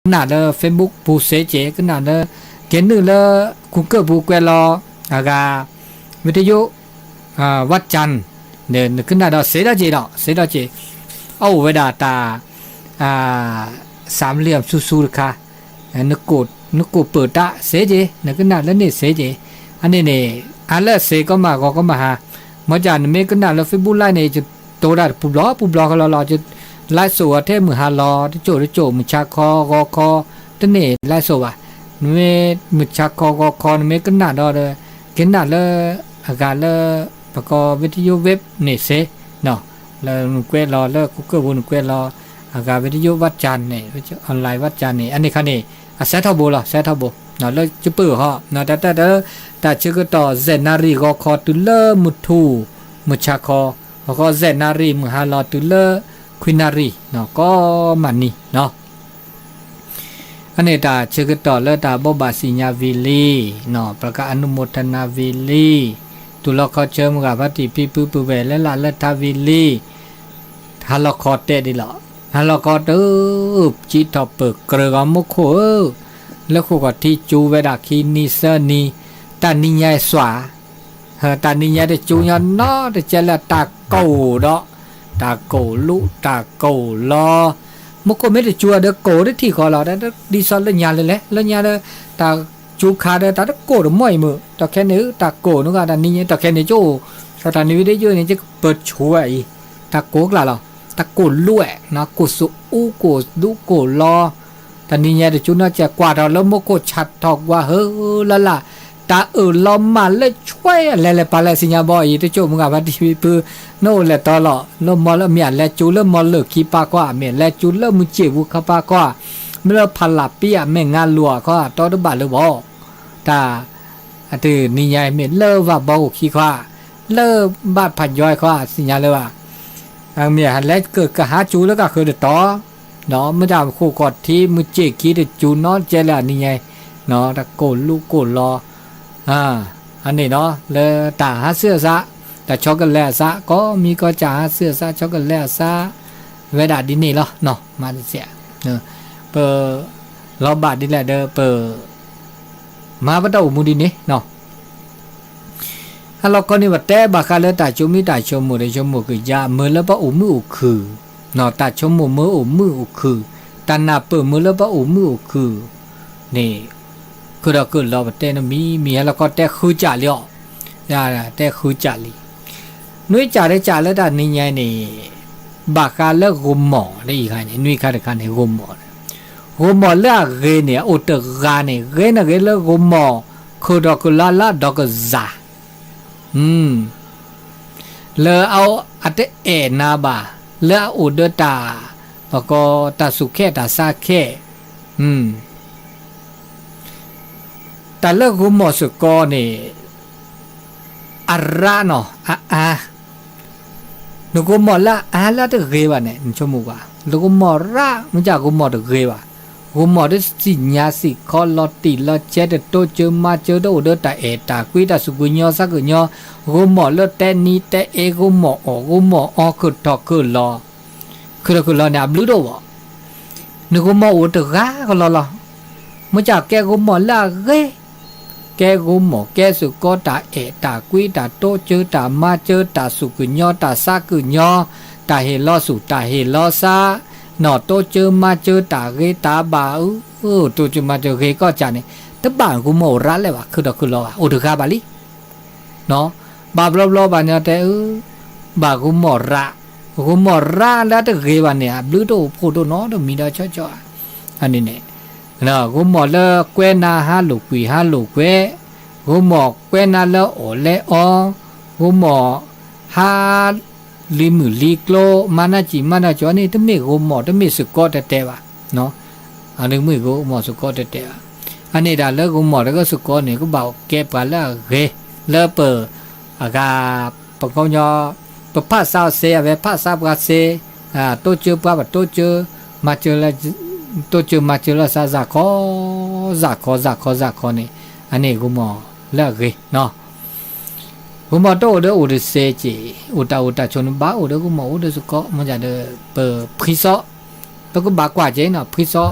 ကနၣ်လၢ Facebook ပူၤစ့က့ၤ, ကနၣ်လၢ ကဲနုာ်လၢ Google ပူၤကွဲးလီၤ အဂၤ ဝံတယိ ဝၣ်ကၠၣ် နကနၣ်ဒီးစ့ထီၣ်က့ၤဒီး စ့ထီၣ်က့ၤ, အအိၣ်ဝဲဒၣ်တၢ် စၢ်မလံအဆူၣ်ဆူၣ်တခါ, နကိးပၢၢ်တၢ်စ့က့ၤ, နကနၣ်လၢန့ၣ်စ့က့ၤ, အန့ၣ်န့ၣ် အါလၢအစ့ကီမးဂီၤကီမးဟါ, မ့ၢ်ကနမ့ၢ်ကနၣ်လၢ Facebook Live န့ၣ် ယတိၤတၢ်တပူၤဘျီပူၤဘျီကလီလီၤ, ယ live ဆိးအီၤထဲမုၢ်ဟါလီၤ တစိၢ်တစိၢ် မုၢ်ဆါခီဂီၤခီ တန့ၢ် live ဆိးဘၣ်, နမ့ၢ်မုၢ်ဆါခီဂီၤခီ နမ့ၢ်ကနၣ်ဒီး ကနၣ်လၢ အဂၤလၢ ပကိး video web န့ၣ်စ့ လၢနကွဲးလီၤလၢ Google ပူၤ နကွဲးလီၤ အဂၤ video ဝၣ်ကၠၣ်န့ၣ် online ဝၣ်ကၠၣ်န့ၣ် အန့ၣ်ခါန့ၣ် အစဲထီၣ်ဘိလီၤ စဲထီၣ်ဘိ လၢယပၢၢ်ဟီ တၢ်တၢ်တၢ် တၢ်ဆၢကတီၢ် စဲးနၣ်ရံၣ်ဂီၤခီတုၤလၢမုၢ်ထူၣ် မုၢ်ဆါခီ, ဂီၤခီ စဲးနၣ်ရံၣ် မုၢ်ဟါလီၤတုၤလၢ ခွံနၣ်ရံၣ် ကိးမုၢ်နံၤ အန့ၣ်တၢ်ဆၢကတီၢ်လၢတၢ်ဘိးဘၣ်စံၣ်ညါဝံၤလံ, ပကအနုမောทနာဝံၤလံ, တူၢ်လိာ်ခီဆၢမုၢ်ဂၤဖါတံၢ်ဖံဖု ပုၢ်ဝဲၢ်လၢလၢ်လၢထါဝံၤလံ, ဟါလီၤခီတဲဒ်လီၤ, ဟါလီၤခီတုၤ စံးထီၣ်ပၢၢ်ကြၢးဂီၤမူခိၣ်ဧၢ, လၢဃိာ်ခီၣ်ထံးစူၤဝဲဒၣ်ခံနံၤသၢနံၤ, တၢ်နံၤညါစွၤ တၢ်နံၤညါတစူၤညီနီတကဲလၢတၢ်ကိၢ်ဒီး တၢ်ကိၢ်လူၤတၢ်ကိၢ်လီၤ, မူခိၣ်မ့ၢ်တစူၤဒီးကိၢ်တထံၣ်ဃီလီၤ, ဒ်သိးလၢညါလၢလဲၣ် လၢညါဒီး တၢ်စူၤခါဒီးတၢ်တကိၢ်တမီၢ်အံၤမုၢ် တၢ်ခဲန့ၣ် တၢ်ကိၢ်နုၤဂၤတၢ်နံၤညါ တၢ်ခဲန့ၣ်ကအိၣ်, တၢ်တၢ်နံၤဝံၤတယုၢ်န့ၣ် ကပၢဆူးဝဲအံၤ, တၢ်ကိၢ်ကျါလီၤ, တၢ်ကိၢ်လူၤဝဲ ကိၢ်စူၤအူကိၢ်ဒူကိၢ်လီၤ တၢ်နံၤညါတစူၤနီၢ်ကဲ ကွၢ်ထီၣ်လၢမူခိၣ်ဆၣ်ထီၣ်ကွၢ်ဟၢလၢ်လၢ်, တၢ်အၢၣ်လီၤမၢ်လၢဆွဲအလဲၤလဲၤပာ်လၢစံၣ်ညါဘီအံၤ တစိၢ်မုၢ်ဂၤဖါတံၢ်ဖံဖု, နအိၣ်လဲၤတီလီၤ လၢမီလၢမ့ၢ်အလဲၤစူၤလၢမီလၢၢ်ခံပာ်ကွၢ် မ့ၢ်အလဲၤစူၤလၢမုၢ်စ့ၣ်ပူၤခါပာ်ကွၢ်, မ့ၢ်လၢဖးလးပံအမဲာ်ငါလိၤအခီ တီတဘၣ်လၢၤဘၣ်, တၢ် အတနံၤညါမ့ၢ်လၢဘၣ်ဘီကအိၣ်ခံခီ, လၢဘၣ်ဖးယီခီ စံၣ်ညါလၢၤဘၣ်, မ့ၢ်ဟးလဲၤကဟးစူၤလၢကဃၢၤတတီၤ, ဒီးမ့ၢ်တၢ်ဃိာ်ခီၣ်ထံးမုၢ်စ့ၣ်ခံတစူၤနီတကဲလၢအနံၤညါ, တၢ်ကိၢ်လူၤကိၢ်လီၤ, အန့ၣ်ဒီး လၢတၢ်ဟးဆူၣ်အသး, တၢ်ဆီကလဲၤအသး ကိးမံၤကိးစၢ်ဟးဆူၣ်အသး ဆီကလဲၤအသး, ဝဲဒၣ်ဒ်န့ၣ်လီၤ, မၤတစဲး, ပ လီၤဘၣ်ဒ်လဲၣ်ဒီးပ မၤပတၢ်အိၣ်မူဒ်န့ၣ်, ဟါလီၤခီန့ၣ် ပတဲဘၣ်ဃးလၢတၢ်ဆိမိၣ်တၢ်ဆိကမိၣ်တဆိကမိၣ်ကယါ မၢလၢပအိၣ်မုာ်အိၣ်ခုၣ်, တၢ်ဆိကမိၣ်မၢအိၣ်မုာ်အိၣ်ခုၣ်, တၢ်နၢ်ပၢၢ်မၢလၢပအိၣ်မုာ်အိၣ်ခုၣ်န့ၣ်, ခုၣ်ဒီးခုၣ်လီၤပတဲနမံၤမံၤ ဟါလီၤခီတဲဃုစၢ်လံအီၤ, တဲဃုစၢ်လံ နွံစၢ်တစၢ်လၢတၢ်နံၤညါန့ၣ်, ဘၣ်ဃးလၢဂိၤမီၢ်လၢအံၤခါန့ၣ် နွံခါတခါန့ၣ် ဂိၤမီၢ်, ဂိၤမီၢ်လၢအဂ့ၤန့ၣ် အအိၣ်တဂၤန့ၣ် ဂ့ၤန့ၣ်ဂ့ၤလၢဂိၤမီၢ် ခုၣ်ဒီးခုၣ်လီၤလၢအဒီကစၢ်, လၢအတအဲၣ်နၤဘၣ်, လၢအအိၣ်ဒီးတၢ်, ပကိးတၢ်စူၢ်ခဲၣ်တၢ်ဆါခဲၣ်, တၢ်လၢဂိၤမီၢ်စ့ၢ်ကီးန့ၣ်, အရးနီၤ အအါ, နဂိၤမီၢ်လၢအအါလၢအတဂ့ၤဘၣ်န့ၣ် နဆိကမိၣ်ကွၢ်, နဂိၤမီၢ်ရး မ့ၢ်ကဂိၤမီၢ်တဂ့ၤဘၣ်, ဂိၤမီၢ်တသ့ၣ်ညါသ့ၣ်ခီလီၤတံၢ်လီၤဆဲး တတိစၢၤမၤစၢၤ တအိၣ်ဒီးတၢ်အဲၣ်တၢ်ကွံ တၢ်စူၢ်ကညီၤသးကညီၤ, ဂိၤမီၢ်လၢတဲနံၤတဲအ့ ဂိၤမီၢ်အီၣ် ဂိၤမီၢ်အီခုၣ်ထီၣ်ခုၣ်လီၤ, ခုၣ်ထီၣ်ခုၣ်လီၤန့ၣ် အဘျုးတအိၣ်ဘၣ် နဂိၤမီၢ်အိၣ်တဂၤကလီလီၤ, မ့ၢ်ကကဲဂိၤမီၢ်လၢအဂ့ၤ, ကဲဂိၤမီၢ်ကဲစ့ၢ်ကီးတၢ်အဲၣ်တၢ်ကွံ တၢ်တိစၢၤ တၢ်မၤစၢၤ တၢ်စူၢ်ကညီၤ တၢ်သးကညီၤ, တၢ်ဟ့ၣ်လီၤသူၣ် တၢ်ဟ့ၣ်လီၤသး, နီၢ်တိစၢၤမၤစၢၤတၢ်ဂ့ၤတၢ်ဘၣ်အု, တိစၢၤမၤစၢၤဂ့ၤကီၢ်စၢ်န့ၣ် တဘၣ်ဂိၤမီၢ်အိၣ်ရးလဲၣ်ဘၣ် ခုၣ်ထီၣ်ခုၣ်လီၤဘၣ် အိၣ်တဂၤဘၣ်လံ ဘၣ်ဘျီဘျီဘၣ်ညီတဲအၢ, ဘၣ်ဂိၤမီၢ်ရး, ဂိၤမီၢ်ရးလၢတဂ့ၤဘၣ်န့ၣ် အဘျုးတအိၣ်ဖှိၣ်တအိၣ်နီတမံၤဒီးဆီဆီ, န့ၣ်, ဂိၤမီၢ်လၢကွဲနၤဟးလိာ်ကွံာ်ဟးလိာ်ကွဲ, ဂိၤမီၢ်ကွဲနၤလၢအီၣ်လဲအီ, ဂိၤမီၢ်ဟး လံၤမုၣ်လံၤကျိ မၤနၢၤစံၣ်မၤနၢၤကၠီန့ၣ် တမ့ၢ်ဂိၤမီၢ် တမ့ၢ်စ့ၢ်ကီးတဲတဲဘၣ်, အတမ့ၢ်ဂိၤမီၢ်စ့ၢ်ကီးတဲတဲဘၣ်, အန့ၣ်ဒၣ်လၢဂိၤမီၢ်တဂၤစ့ၢ်ကီးန့ၣ် ကဘၣ်ကဲပှၤလၢအဂ့ၤ လၢပ အဂၤ ပကိးညီ ပဖးစါစ့အဝဲ ဖးစါပှၤစ့, တိစၢၤပှၤပတိစၢၤ, မၤစၢၤလၢ တိစၢၤမၤစၢၤလၢသးစ့ၢ်ကီး, စ့ၢ်ကီး စ့ၢ်ကီး စ့ၢ်ကီးန့ၣ်, အန့ၣ်ဂိၤမီၢ်လၢအဂ့ၤနီၤ ဂိၤမီၢ်တအိၣ်ဒီးအိၣ်တစဲးက့ၤ, အိၣ်တၢ်အိၣ်တၢ်ဆိးန့ၣ် ဘၣ်အိၣ်ဒီးဂိၤမီၢ်အိၣ်ဒီးစ့ၢ်ကီး, မ့ၢ်ဒၣ်ဒီး ပဖှံသီ, ပကဘၣ်ကွၢ်က့ၤနီၤ ဖှံ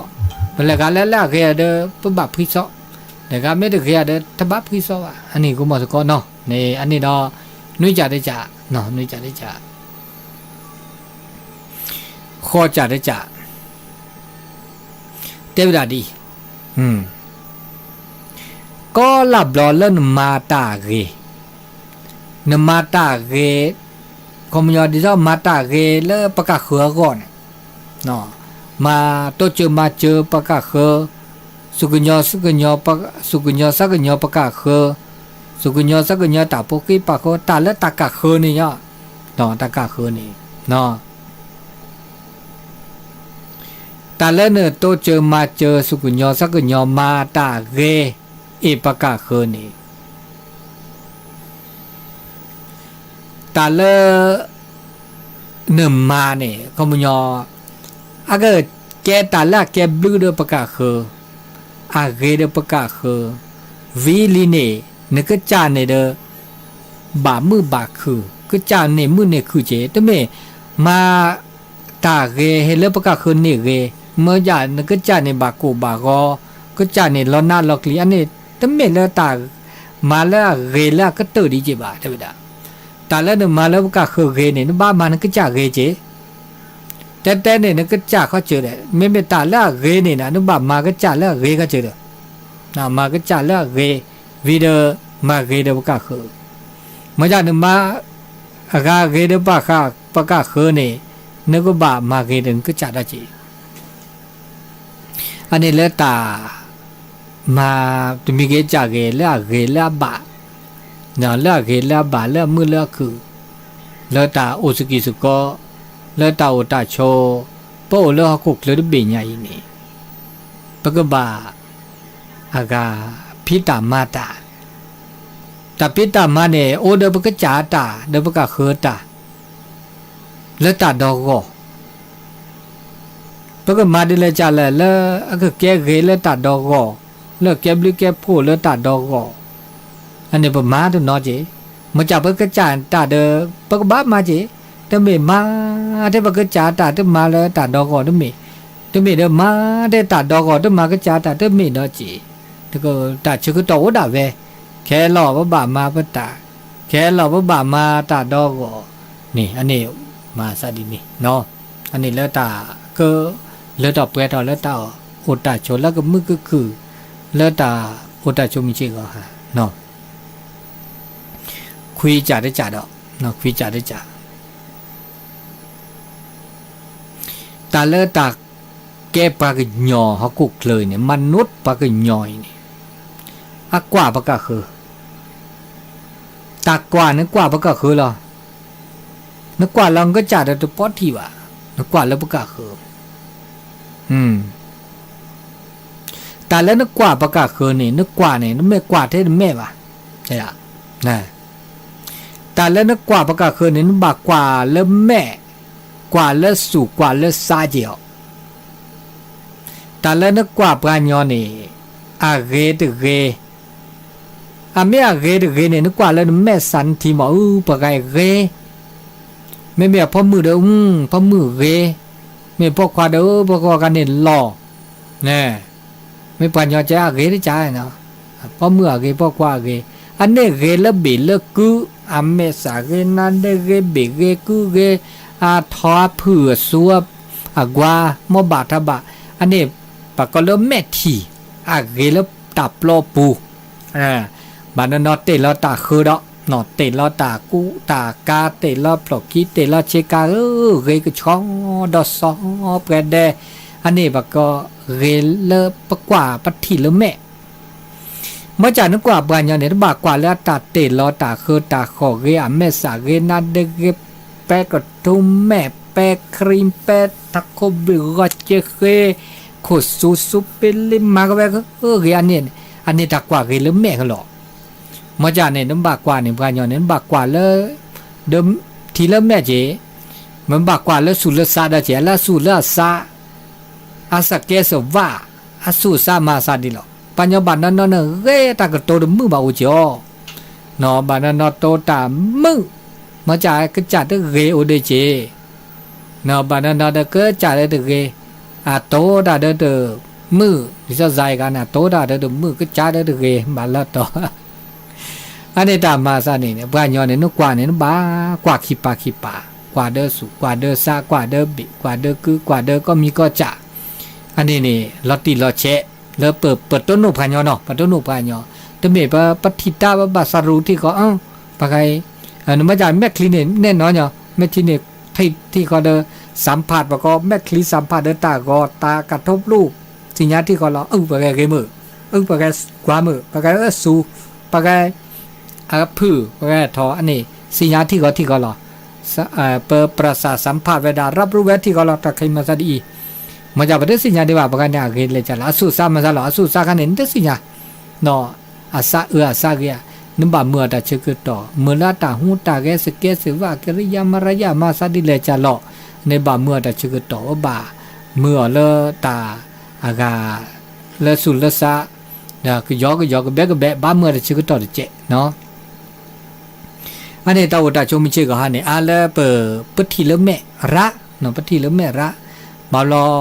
သီ, ပလဲၤဂၤလၢလၢအဂ့ၤဒီး ပဘၣ်ဖှံသီ, လဲၤဂၤမ့ၢ်တဂ့ၤဒီး တဘၣ်ဖှံသီဘၣ်. အန့ၣ်ကမီၤသကိးနီၤ, န့ၣ်အန့ၣ်ဒီး နွံကၠးတကၠး, နွံကၠးတကၠး, ဃိးကၠးတကၠး, တဲဝဲဒၣ်ဒ်အံၤ, ကီလၢ်ဘျီလၢနမၤတၢ်ဂ့ၤ, နမၤတၢ်ဂ့ၤ, ခီပညီဒ်သိးမၤတၢ်ဂ့ၤလၢပကၢ်ဃၢၤအဂီၢ်န့ၣ်, မၤတိစၢၤမၤစၢၤပကၢ်ဃၢၤ, စူၢ်ကညီၤ, စူၢ်ကညီၤသးကညီၤပကၢ်ဃၢၤ, စူၢ်ကညီၤသးကညီၤတၢ်ဖိဃ့ပာ်ဃၢၤ, တၢ်လၢတၢ်ကၢ်ဃၢၤန့ၣ်ညါ, တၢ်ကၢ်ဃၢၤန့ၣ် တၢ်လၢနတိစၢၤမၤစၢၤ စူၢ်ကညီၤသးကညီၤမၤတၢ်ဂ့ၤ အ့ၣ်ပကၢ်ဃၢၤန့ၣ်, တၢ်လၢ နမၤန့ၣ် ခီပညီ အကကဲတၢ်လၢအကဲဘျုးဒီးပကၢ်ဃၢၤ, အဂ့ၤဒီးပကၢ်ဃၢၤ, ဝံၤလံန့ၣ် နကစၢ်န့ၣ်ဒီး ဘၣ်မုာ်ဘၣ်ခုၣ်, ကစၢ်န့ၣ်မုာ်န့ၢ်ခုၣ်က့ၤ, တမ့ၢ်မၤ တၢ်ဂ့ၤဟဲလၢပကၢ်ဃၢၤန့ၣ်ဂ့ၤ, မ့ၢ်ဒ်နကစၢ်န့ၣ်ဘၣ်ကိၢ်ဘၣ်ဂီၤ, ကစၢ်န့ၣ်လီၤနးလီၤကျံၤ, အန့ၣ် တမ့ၢ်လၢတၢ် မၤလၢအဂ့ၤလၢအကတၢၢ်ဒံးက့ၤဘၣ် တဲဝဲဒၣ်. တၢ်လၢနမၤလၢပကၢ်ဃၢၤဂ့ၤန့ၣ် နဘၣ်မၤနကစၢ်ဂ့ၤက့ၤ, တဲတဲန့ၣ် နကစၢ်ခီစၢၤဒီး မ့မ့ၢ်တၢ်လၢအဂ့ၤန့ၣ်ဒီး နဘၣ်မၤကစၢ်လၢအဂ့ၤခီစၢၤဒီး မၤကစၢ်လၢအဂ့ၤ, ဝံၤဒီး မၤဂ့ၤဒီးပကၢ်ဃၢၤ, မ့ၢ်ဒ်နမၤ အဂၤဂ့ၤဒီးပဃၢၤ ပကၢ်ဃၢၤန့ၣ် နကဘၣ်မၤဂ့ၤဒီးနကစၢ်ဒီးက့ၤ, အန့ၣ်လၢတၢ် မၤတမံၤဂ့ၤကစၢ်ဂ့ၤ လၢအဂ့ၤလၢအဘၣ်, လၢအဂ့ၤလၢအဘၣ် လၢအမုာ်လၢအခုၣ်, လၢတၢ်အိၣ်စကံးစကီး, လၢတၢ်အိၣ်တၢ်ဆိး, ပအိၣ်လၢဟီၣ်ခိၣ်ချၢတဘ့ၣ်ညါအံၤန့ၣ် ပကဘၣ် အဂၤ ဖံးတၢ်မၤတၢ်, တၢ်ဖံးတၢ်မၤန့ၣ် အိၣ်ဒီးပကစၢ်အတၢ် ဒီးပကၢ်ဃၢၤအတၢ် လၢတၢ်ဒီဂီၢ်, ပကမၤဒ်လဲၣ်ကလဲၣ် လၢအကကဲဂ့ၤလၢတၢ်ဒီဂီၢ်, လၢကဲဘျုးကဲဖှိၣ်လၢတၢ်ဒီဂီၢ်, အန့ၣ်ပမၤတနီၤက့ၤ, မ့ၢ်ကပကစၢ်တၢ်ဒီး ပကဘၣ်မၤက့ၤ, တမ့ၢ်မၤ ထဲပကစၢ်တၢ်တမၤလၢတၢ်ဒီဂီၢ်တမ့ၢ်, တမ့ၢ်ဒီးမၤ ထဲတၢ်ဒီဂီၢ်တမၤကစၢ်တၢ်တမ့ၢ်ဒီးက့ၤ, တၢ်ဆၢကတီၢ်အိၣ်ဒၣ်ဝဲ, ခဲလီၤပဘၣ်မၤပတၢ်, ခဲလီၤပဘၣ်မၤတၢ်ဒီဂီၢ်န့ၣ် အန့ၣ်မၤသးဒ်န့ၣ်, အန့ၣ်လၢတၢ်က လၢထီၣ်ပှဲၤထီၣ်လၢတၢ်အိၣ်တၢ်ဆိးလၢကမုာ်ကခုၣ်, လၢတၢ်အိၣ်တၢ်ဆိးမုၢ်ဆ့ၣ်ဂီၤဟါ, ခွံကၢ်တကၢ်ဒီး, ခွံကၢ်တကၢ်, တၢ်လၢတၢ်ကဲပှၤကညီဟီၣ်ခိၣ်ချၢအံၤန့ၣ် မၤနိးပှၤကညီအံၤန့ၣ်, အကွၢ်ပကၢ်ဃၢၤ, တၢ်ကွၢ်န့ၣ်ကွၢ်ပကၢ်ဃၢၤလီၤ. နကွၢ်လၢနကစၢ်ဒီးတပီထံၣ်ဘၣ်, နကွၢ်လၢပကၢ်ဃၢၤ, တၢ်လၢနကွၢ်ပကၢ်ဃၢၤန့ၣ် နကွၢ်န့ၣ် နမ့ၢ်ကွၢ်ထဲတမဲာ်ဘၣ်, တၢ်လၢနကွၢ်ပကၢ်ဃၢၤန့ၣ် နဘၣ်ကွၢ်လၢမဲာ်, ကွၢ်လၢစူၢ် ကွၢ်လၢစါက့ၤအီၤ, တၢ်လၢနကွၢ်ပှၤညီန့ၣ် အဂ့ၤတဂ့ၤ, အမ့ၢ်အဂ့ၤတဂ့ၤန့ၣ် နကွၢ်လၢနမဲာ်ဆှးနထံၣ်မး အု ပှၤဂၤအံၤဂ့ၤ, မ့မ့ၢ်အဖိမုၣ်ဒီး အု ဖိမုၣ်ဂ့ၤ, မ့ၢ်ဖိခွါဒီး အု ဖိခွါန့ၣ်လီၤ, မ့ၢ်ပှၤညီကဲအဂ့ၤတကၢ်, ဖိမုၣ်အဂ့ၤ ဖိခွါအဂ့ၤ, အန့ၣ်ဂ့ၤလၢဘ့ၣ်လၢကု, အမဲာ်ဆှးဂ့ၤ နါဒ့ဂ့ၤ ဘ့ၣ်ဂ့ၤ ကုဂ့ၤ, အထီအဖုၣ်အစူအကွၢ် မ့ၢ်ဘၣ်ထီဘၣ်, အန့ၣ် ပကိးလၢမဲာ်ထံၣ်, အဂ့ၤလၢတၢ်ပျီပူၤ, ဘၣ်နီၢ်နီၢ်တ့ၢ်လီၤတၢ်ဃၢဒီး, တ့ၢ်လီၤတၢ်ကူတၢ်ကၤ တ့ၢ်လီၤဖျိၣ်ခံ တ့ၢ်လီၤဆ့ကၤ ဂ့ၤကဆှီဒီးစီၤပှဲၤဒဲး, အန့ၣ်ပကိးဂ့ၤလၢပကွၢ်ပထံၣ်လၢမဲာ် မ့ၢ်ကနကွၢ်ပှၤညီန့ၣ် တဘၣ်ကွၢ်လၢအတၢ်တ့ၢ်လီၤတၢ်ဃၢတၢ်ဃီၣ်ဂ့ၤ အမဲာ်ဆှးဂ့ၤ နါဒ့ဂ့ၤ ပဲကထိမဲာ် ပဲခရံာ် ပဲထးခိၣ်ဘျုး ဂီၤက့ဃ့ ခိၣ်စူၤစူၤပ့လ့မၤကဝဲဂ့ၤ အန့ၣ် အန့ၣ်တၢ်ကွၢ်ဂ့ၤလၢမဲာ်ကလီၤ. မ့ၢ်ကန့ၣ် နဘၣ်ကွၢ်န့ၣ် ပှၤညီန့ၣ် နဘၣ်ကွၢ်လၢ ဒီးထံၣ်လၢမဲာ်က့ၤ, မ့ၢ်ဘၣ်ကွၢ်လၢစူၢ်လၢစါဒီးက့ၤ လၢအစူၢ်လၢအစါ အစကဲစဝါ, အစူၢ်အစါမၤအသးဒ်လီၤ. ပှၤညီဘၣ်နီၢ်နီၢ်န့ၣ် ဂ့ၤတၢ်ကတိၤတမုာ်ဘၣ်အိၣ်က့ၤအီၤ, ဘၣ်နီၢ်နီၢ်တိတၢ်မုာ်, မ့ၢ်ကကစၢ်တဂ့ၤအိၣ်ဒံးက့ၤ, ဘၣ်နီၢ်နီၢ်ဒီးကစၢ်လၢတဂ့ၤ, အတိတၢ်ဒီးတ မုၢ်, ဒ်သိးစၤအံၤဂၤန့ၣ် အတိၢ်တၢ်ဒီးတမုၢ် ကစၢ်ဒီးတဂ့ၤ ဘၣ်လၢတီၤ အန့ၣ်တၢ်မၤသးန့ၣ် ပှၤကညီန့ၣ် နကွၢ်န့ၣ် နဘၣ်ကွၢ်ခံပၤခံပၤ, ကွၢ်ဒီးစူး ကွၢ်ဒီးစး ကွၢ်ဒီးဘ့ၣ် ကွၢ်ဒီးကု ကွၢ်ဒီးကီၢ်မံၤကီၢ်စၢ်, အန့ၣ်န့ၣ် လီၤတံၢ်လီၤဆဲး လၢပ ပတိၢ်နီၣ်ပှၤကညီနီၤ ပတိၢ်နီၣ်ပှၤကညီ, တမ့ၢ်ပပထံၣ်တၢ်ပဘၣ်သးရူထံၣ်ဃီ, ပှၤဂၤအံၤ နမ့ၢ်ကမဲာ်ချံန့ၣ် နဲၣ်နီၤညီ မဲာ်ချံန့ၣ် ထံၣ်ဃီဒီး စၢဖး ပကိးမဲာ်ချံစၢဖးဒီးတၢ်ဂီၤတၢ်ကထိဘျိၣ်, သ့ၣ်ညါထံၣ်ဃီလီၤ အုၣ်ပှၤဂၤဂ့ၤမုာ်, အုၣ်ပှၤဂၤကွၢ်မုာ်, ပှၤဂၤအၢစူၤ, ပှၤဂၤ အဖုၣ် ပှၤဂၤထီၣ် အန့ၣ် သ့ၣ်ညါထံၣ်ဃီထံၣ်ဃီလီၤ. ပပြၢၤစၢ်စၢဖးဝဲဒၣ် ရၢ်ပြူဝဲထံၣ်ဃီလီၤ တၢ်ခဲအံၤမၤသးဒ်အံၤ, မ့ၢ်ကပတသ့ၣ်ညါဒံးဘၣ် ပှၤဂၤန့ၣ် အဂ့ၤလဲၤကၢ်လီၤ အဆူၣ်အစါမၤသးလီၤ အဆူၣ်အစါခါန့ၣ် နတသ့ၣ်ညါ နီၢ်အစးအၢအစးဂ့ၤဧါ, နဘၣ်မုာ်အီၤတၢ်ဆၢကတီၢ် မုာ်လၢအတၢ်ဟူတၢ်ဂဲၤ စကဲစဝး ကရံယါမရယါ မၤသးဒ်လဲၣ်ကၢ်လီၤ, နဘၣ်မုာ်အီၤတၢ်ဆၢကတီၢ် ဘၣ်မုာ်အီၤလၢတၢ်အဂၤ လၢဆူၣ်လၢစး ကယီကယီကဘဲကဘဲ ဘၣ်မုာ်အီၤတၢ်ဆၢကတီၢ်တကဲးနီၤ အန့ၣ်တၢ်အိၣ်တၢ်ဆိးမုၢ်ဆ့ၣ်ဂီၤဟါန့ၣ် အါလၢပ ပထံၣ်လၢမဲာ်ရၣ်, ပထံၣ်လၢမဲာ်ရၣ်, ဘၣ်ဘျီ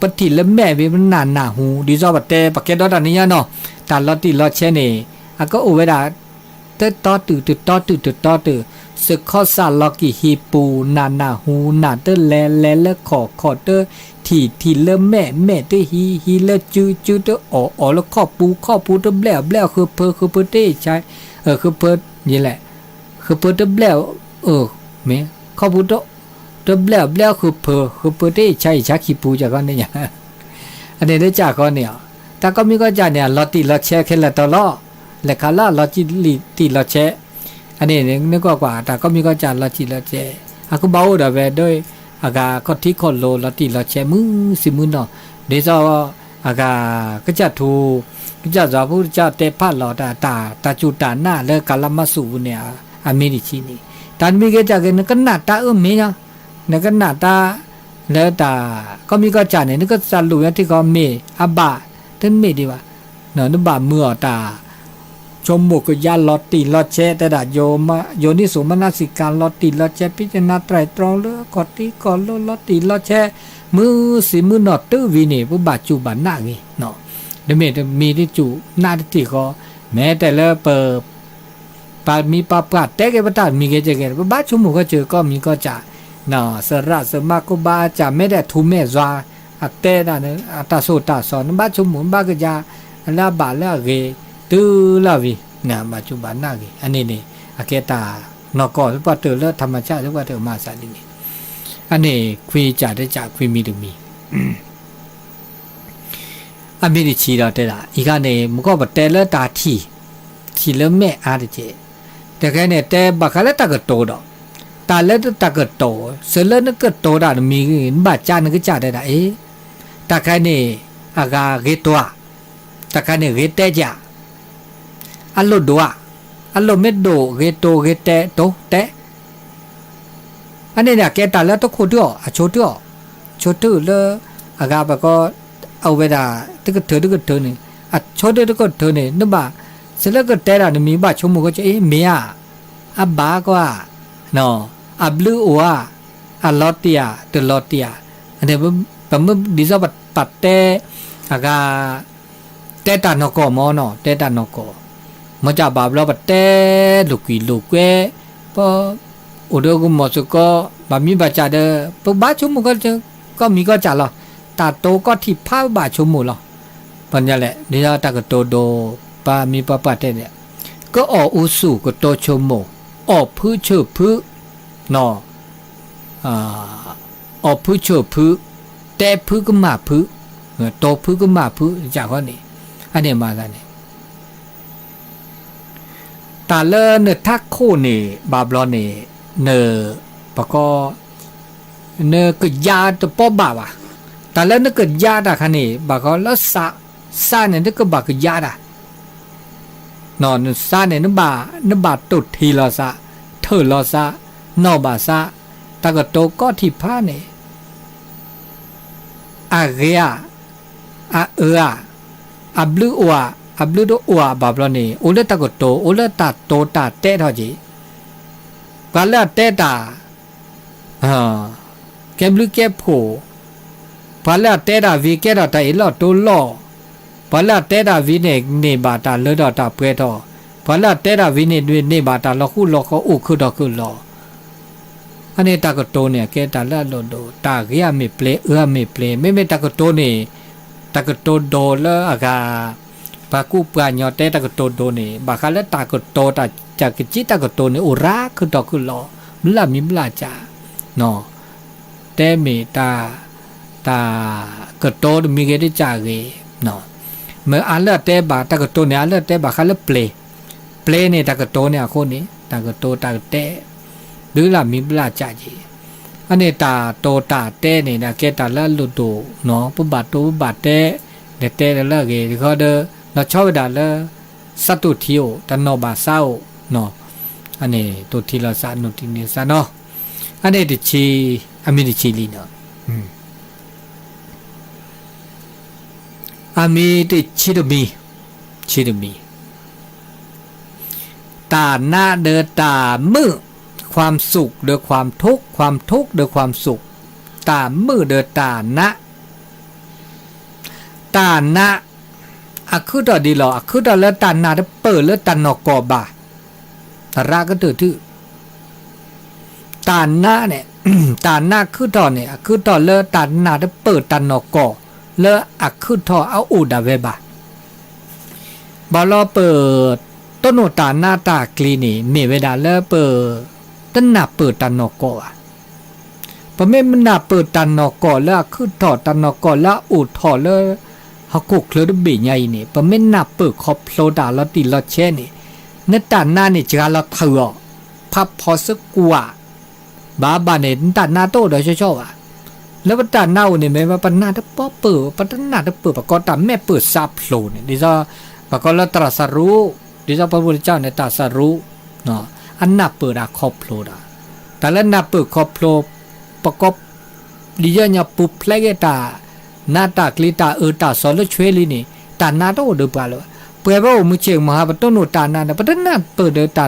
ပထံၣ်လၢမဲာ်ဝံၤပနၢ်နၢ်ဟူ ဒ်သိးပတဲ ပကဲဒီးတၢ်နံၤညါနီၤ, တၢ်လီၤတံၢ်လီၤဆဲးန့ၣ် အကအိၣ်ဝဲဒၣ် တတီတုၤတတီတုၤတတီတုၤ, စခီစၢ်လီၤက့ၤဟံၣ်ပူၤ နၢ်နၢ်ဟူ နၢ်တလဲၤ လဲၤလၢခီၣ် ခီၣ်တထံၣ် ထံၣ်လၢမဲာ် မဲာ်တဟံး ဟံးလၢစု စုတအီၣ် အီၣ်လၢခီၣ်ပူၤ ခီၣ်ပူၤတဘျဲၣ် ဘျဲၣ်ဃုဖၢ ဃုဖၢတအ့ၣ်ဆါ ဃုဖၢ ယလဲၣ် ဃုဖၢတဘျဲၣ် မ့ၢ် ခီၣ်ပူၤတဘျဲၣ် ဘျဲၣ်ဃုဖၢ ဃုဖၢတအ့ၣ်ဆါ အ့ၣ်ဆါခံပူၤ ကၢ်ဃီန့ၣ် အန့ၣ်လၢကၢ်ဃီန့ၣ်အီၤ, တၢ်ကီၢ်မံၤကီၢ်စၢ်န့ၣ် အလီၤတံၢ်လီၤဆဲးခဲလၢာ်တီၤလီၤ, လဲၤခးလၢအလီၤတံၢ်လီၤဆဲး, အန့ၣ်န့ၣ် နကွၢ်ကွၢ် တၢ်ကီၢ်မံၤကီၢ်စၢ်လီၤတံၢ်လီၤဆဲး, အကဘၣ်အိၣ်ဒီးဝဲဒီး အဂၤခီၣ်ထံးခီၣ်လိၤလီၤတံၢ်လီၤဆဲး မုၢ်ဆံးမုၢ်နီၢ်, ဒ်သိး အဂၤ ကစၢ်ထူ ကစၢ်စီၤဖိကစၢ်တဲဖးလီၤတၢ် တၢ်စူၢ်တၢ်နာ်လၢကလါမၤစူၣ်ပူၤန့ၣ် အမ့ၢ်တဆံးန့ၣ်, တၢ်နမံၤဂ့ၤကၢ်ဂ့ၤ နကနၣ်တၢ်အၢမ့ၢ်ညါ, နကနၣ်တၢ် လၢတၢ် ကီၢ်မံၤကီၢ်စၢ်န့ၣ် နကစၢ်လူၤညါထံကီၢ်မ့ၢ်အဘၣ် တမ့ၢ်ဒံးဘၣ်, နဘၣ်မုာ်အီၤတၢ် ဆိကမိၣ်ကယါလီၤတံၢ်လီၤဆဲး တဲဒၣ် ယိၤနံၣ်စိၤမနၤစံးကၤ လီၤတံၢ်လီၤဆဲး ဖံးကနါတြဲၤတြီလၢခီၣ်ထံးခီၣ်လိၤ လီၤတံၢ်လီၤဆဲး မုၢ်ဆံးမုၢ်နီၢ်တုၤဝံၤန့ၣ် ပဘၣ်စူၢ်ဘၣ်နာ်ဂ့ၤ, တမ့ၢ်တမံၤတစူၢ်နာ်တထံၣ်ဃီ, မ့ၢ်တဲလၢပ ပှၤမံၤပှၤပှၢ်တဲက့ၤပတၢ်မံၤဂ့ၤကဲဂ့ၤ ပဘၣ်ဆိကမိၣ်ဃီစၢၤကီၢ်မံၤကီၢ်စၢ်, စရၣ်စမါခိၣ်ဘါအစၢ် မ့ၢ်ဒဲးထူမဲာ်စွါ အတဲဒၣ် အတၢ်ဆိၣ်တၢ်ဆီ နဘၣ်ဆိကမိၣ် နဘၣ်ကယၤ လၢအဘၣ်လၢအဂ့ၤ တုၤလီၤဝံၤ နဘၣ်စူၢ်ဘၣ်နာ်ဂ့ၤ အန့ၣ်န့ၣ် အကဲတၢ်နီၢ်ကီၢ်သပှၢ်တၢၢ်လၢ ထးမၤဆၣ် သပှၢ်တၢၢ်မၤစၢ်ဒ်န့ၣ်, အန့ၣ်ခွံကၢ်တကၢ်ခွံမံၤတမံၤ အမ့ၢ်တဆံးဒီးတဲဒၣ် အံၤခါန့ၣ် မ့ၢ်ကီၢ်ပတဲလၢတၢ်ထံၣ်, ထံၣ်လၢမဲာ်အါတက့ၢ်, တခဲန့ၣ် တဲဘၣ်ဃးလၢတၢ်ကတိၤဒီး, တၢ်လၢတၢ်ကတိၤ စၢၤလၢနကတိၤတၢ်တမံၤ နဘၣ်ကၢ်နကစၢ်တဲဒၣ်အ့ၣ်, တၢ်ခဲန့ၣ် အဂၤဂ့ၤတိၤဧါ, တၢ်ခဲန့ၣ်ဂ့ၤတဲကၢ် အလိၣ်ဒိၣ်ဧါ, အလိၣ်မ့ၢ်ဒိၣ် ဂ့ၤတိၤ ဂ့ၤတဲ တိၤ တဲ အန့ၣ်န့ၣ် အကဲတၢ်လၢတခိၣ်တုၤအီၤ အဆိတုၤအီၤ, ဆိတုၤလၢ အဂၤပကီ အဝဲဒၣ် တကထၢတကထၢန့ၣ် အဆိတုၤတကထၢန့ၣ် နဘၣ် စၢၤလၢကတဲဒၣ်နမံၤ ဘၣ်ဆိကမိၣ်ကီၢ်စၢၤ အ့ၣ် မ့ၢ်ဧါ, အဘၣ်ကီဧါ, အဘျုးအိၣ်ဧါ, အလီၤတံၢ်ဧါ တလီၤတံၢ်ဧါ, ပမ့ၢ်ဒ်သိးပတဲ အဂၤ တဲတၢ်နီၢ်ကီၢ်မ့ၢ်နီၤ တဲတၢ်နီၢ်ကီၢ်, မ့ၢ်ကဘၣ်ဘျီပတဲလိာ်ကွံာ်လိာ်ကွဲ, ပ အိၣ်ဒီးကမီၤစ့ၢ်ကီး ဘၣ်မံဘၣ်စၢ်ဒီး ပဘၣ်ဆိကမိၣ်ကီၢ်မံၤကီၢ်စၢ်လီၤ, တၢ်တိၤကီၢ်ထံးဖးဘၣ်ဆိကမိၣ်လီၤ, ပန့ၣ်လဲၣ် ဒ်သိးတၢ်ကတိၤဒိ ပှၤမံၤပှၤပှၢ်တဲန့ၣ်, ကအီၣ်အူဆူၣ်ကတိၤဆိကမိၣ်, အီၣ်ဖုဆၢၣ်ဖု, နီၤ အီၣ်ဖုဆၢၣ်ဖု, တဲဖုကမၣ်ဖု, တိၤဖုကမၣ်ဖု တကးဃီန့ၣ်, အန့ၣ်မၤသးန့ၣ် တၢ်လၢနထးခိၣ်န့ၣ် ဘၣ်ဘျီန့ၣ် န ပကီ နကယါတပီဘၣ်ဘၣ်, တၢ်လၢနကယါတၢ်ခါန့ၣ် ဘၣ်ဃီလၢစး, စးန့ၣ် နကဘၣ်ကယါတၢ် နစးန့ၣ် နဘၣ်တိၢ်ထံၣ်လီၤစး, ထၢၣ်လီၤစး, နီၢ်ဘၣ်စး, တၢ်ကတိၤကီၢ်ထံးဖးန့ၣ် အဂ့ၤဧါ, အအၢဧါ, အဘျုးအိၣ်ဧါ, အဘျုးတအိၣ်ဧါ ဘၣ်ဘျီန့ၣ် အိၣ်လၢတၢ်ကတိၤ အိၣ်လၢတၢ်တိၤတၢ်တဲထီၣ်က့ၤ, ပှၤလၢအတဲတၢ် ကဲဘျုးကဲဖှိၣ်, ပှၤလၢအတဲတၢ်ဝံၤကဲထီၣ်တၢ်အ့ၣ်လိာ်တိလိာ်, ပှၤလၢအတဲတၢ်ဝံၤန့ၣ်န့ၢ်ဘၣ်တၢ်လၢထီၣ်တၢ်ပှဲၤထီၣ်, ပှၤလၢအတဲတၢ်ဝံၤန့ၣ်န့ၢ်ဘၣ်တၢ်လီၤဃူလီၤဃီ အိၣ်ခုၣ်ထီၣ်ခုၣ်လီၤ. အန့ၣ်တၢ်ကတိၤန့ၣ် အကဲတၢ်လၢအလိၣ်ဒိၣ်, တၢ်ဂ့ၤအမ့ၢ်ပျ့ၤ အၢအမ့ၢ်ပျ့ၤ, မ့မ့ၢ်တၢ်ကတိၤန့ၣ် တၢ်ကတိၤဒိၣ်လၢအဂၤ ပှၤကူပှၤကညီတဲတၢ်ကတိၤဒိၣ်န့ၣ် ဘၣ်ဃးလၢတၢ်ကတိၤ တၢ်ကစံးတၢ်ကတိၤန့ၣ် အိၣ်ရၤခုၣ်ထီၣ်ခုၣ်လီၤ, ဘျၢမံၤဘျၢစၢ်, တဲမ့ၢ်တၢ် တၢ်ကတိၤတမံၤဂ့ၤတစၢ်ဂ့ၤ, မ့ၢ်အါလၢအတဲဘၣ် တၢ်ကတိၤန့ၣ် အါလၢအတဲဘၣ်ဃးလၢပျ့ၤ, ပျ့ၤန့ၣ် တၢ်ကတိၤန့ၣ်အဃိန့ၣ် တၢ်ကတိၤတၢ်ကတဲ ဘျၢမံၤဘျၢစၢ်က့ၤ, အန့ၣ်တၢ်တိၤတၢ်တဲန့ၣ် ကဲတၢ်လၢအလိၣ်ဒိၣ်နီၤ, ပဘၣ်တိၤပဘၣ်တဲ လဲၤတဲလၢအဂ့ၤတခီဒီး လီၤဆီဝဲဒၣ်လၢ စးတိၢ်ထံအိၣ် တၢ်နီၢ်ဘၣ်စးအိၣ်, အန့ၣ်တိၢ်ထံလီၤစး နီၢ်ထံန့ၢ်စးနီၤ, အန့ၣ်တဆံ, အမံၤတဆံလံနီၤ, အမံၤတဆံတမံၤ, ဆံတမံၤ, တၢ်နးဒီးတၢ်မုာ်, ความสุข ဒီး ความทุกข์, ความทุกข์ ဒီး ความสุข, တၢ်မုာ်ဒီးတၢ်နး တၢ်နး အခုၣ်ထီၣ်ဒ်လီၤ, အခုၣ်ထီၣ်လၢတၢ်နးတပၢၢ်လၢတၢ်နီၢ်ကီၢ်ဘၣ်, သရၣ်ကတၢၢ်ထူၣ်, တၢ်နးန့ၣ်, တၢ်နးခုၣ်ထီၣ်န့ၣ် အခုၣ်ထီၣ်လၢတၢ်နးတပၢၢ်တၢ်နီၢ်ကီၢ်လၢအခုၣ်ထီၣ်အအိၣ်ဒၣ်ဝဲဘၣ်. ဘၣ်လီၤပ တိၢ်နီၣ်တၢ်နးတၢ်ကျံၤန့ၣ် မ့ၢ်ဝဲဒၣ်လၢပ တနၢ်ပၢၢ်တၢ်နီၢ်ကီၢ်ဘၣ်. ပမ့ၢ်နၢ်ပၢၢ်တၢ်နီၢ်ကီၢ်လၢအခုၣ်ထီၣ် တၢ်နီၢ်ကီၢ်လၢအအိၣ်ထီၣ်လၢ ဟီၣ်ခိၣ်ချၢတဘ့ၣ်ညါအံၤန့ၣ် ပမ့ၢ်နၢ်ပၢၢ်ခီဖျိတၢ်လီၤတံၢ်လီၤဆဲးန့ၣ် နတၢ်နးန့ၣ် စှၤလီၤထၢၣ်အီၤ, ဖးဖီစကွၢ် ဘၣ်ဘၣ်န့ၣ် နတၢ်နးတအိၣ်ဒီးဆှီဆှီဘၣ်. လၢပတၢ်နးအိၣ်န့ၣ်မ့ၢ်ဝဲ ပနၢ်တပၢၢ်, ပတနၢ်တပၢၢ် ပကိးတၢ်မဲာ်ပၢၢ်စးဖျိးန့ၣ် ဒ်သိး ပှၤကိးလၢတၢ်စရူး, ဒ်သိးပှၤဖိတကၠီန့ၣ် တၢ်စရူး, အနၢ်ပၢၢ်တၢ်ခီဖျိတၢ်, တၢ်လၢနၢ်ပၢၢ်ခီဖျိ, ပကိး ဒ်ယဲၢ်ညါပူၤဖျဲးက့ၤတၢ်နးတၢ်ကျံၤ တၢ်အၢတၢ်သီလၢဆွ့လံန့ၣ် တၢ်နးတအိၣ်ဒီးပှၤလၢၤဘၣ်. ပှဲၤဝဲအိၣ်မုၢ်ဆ့ၣ်မုၢ်ဟါ ပတိၢ်နီၣ်တၢ်နးန့ၣ် ပတနၢ်ပၢၢ်ဒီးတၢ်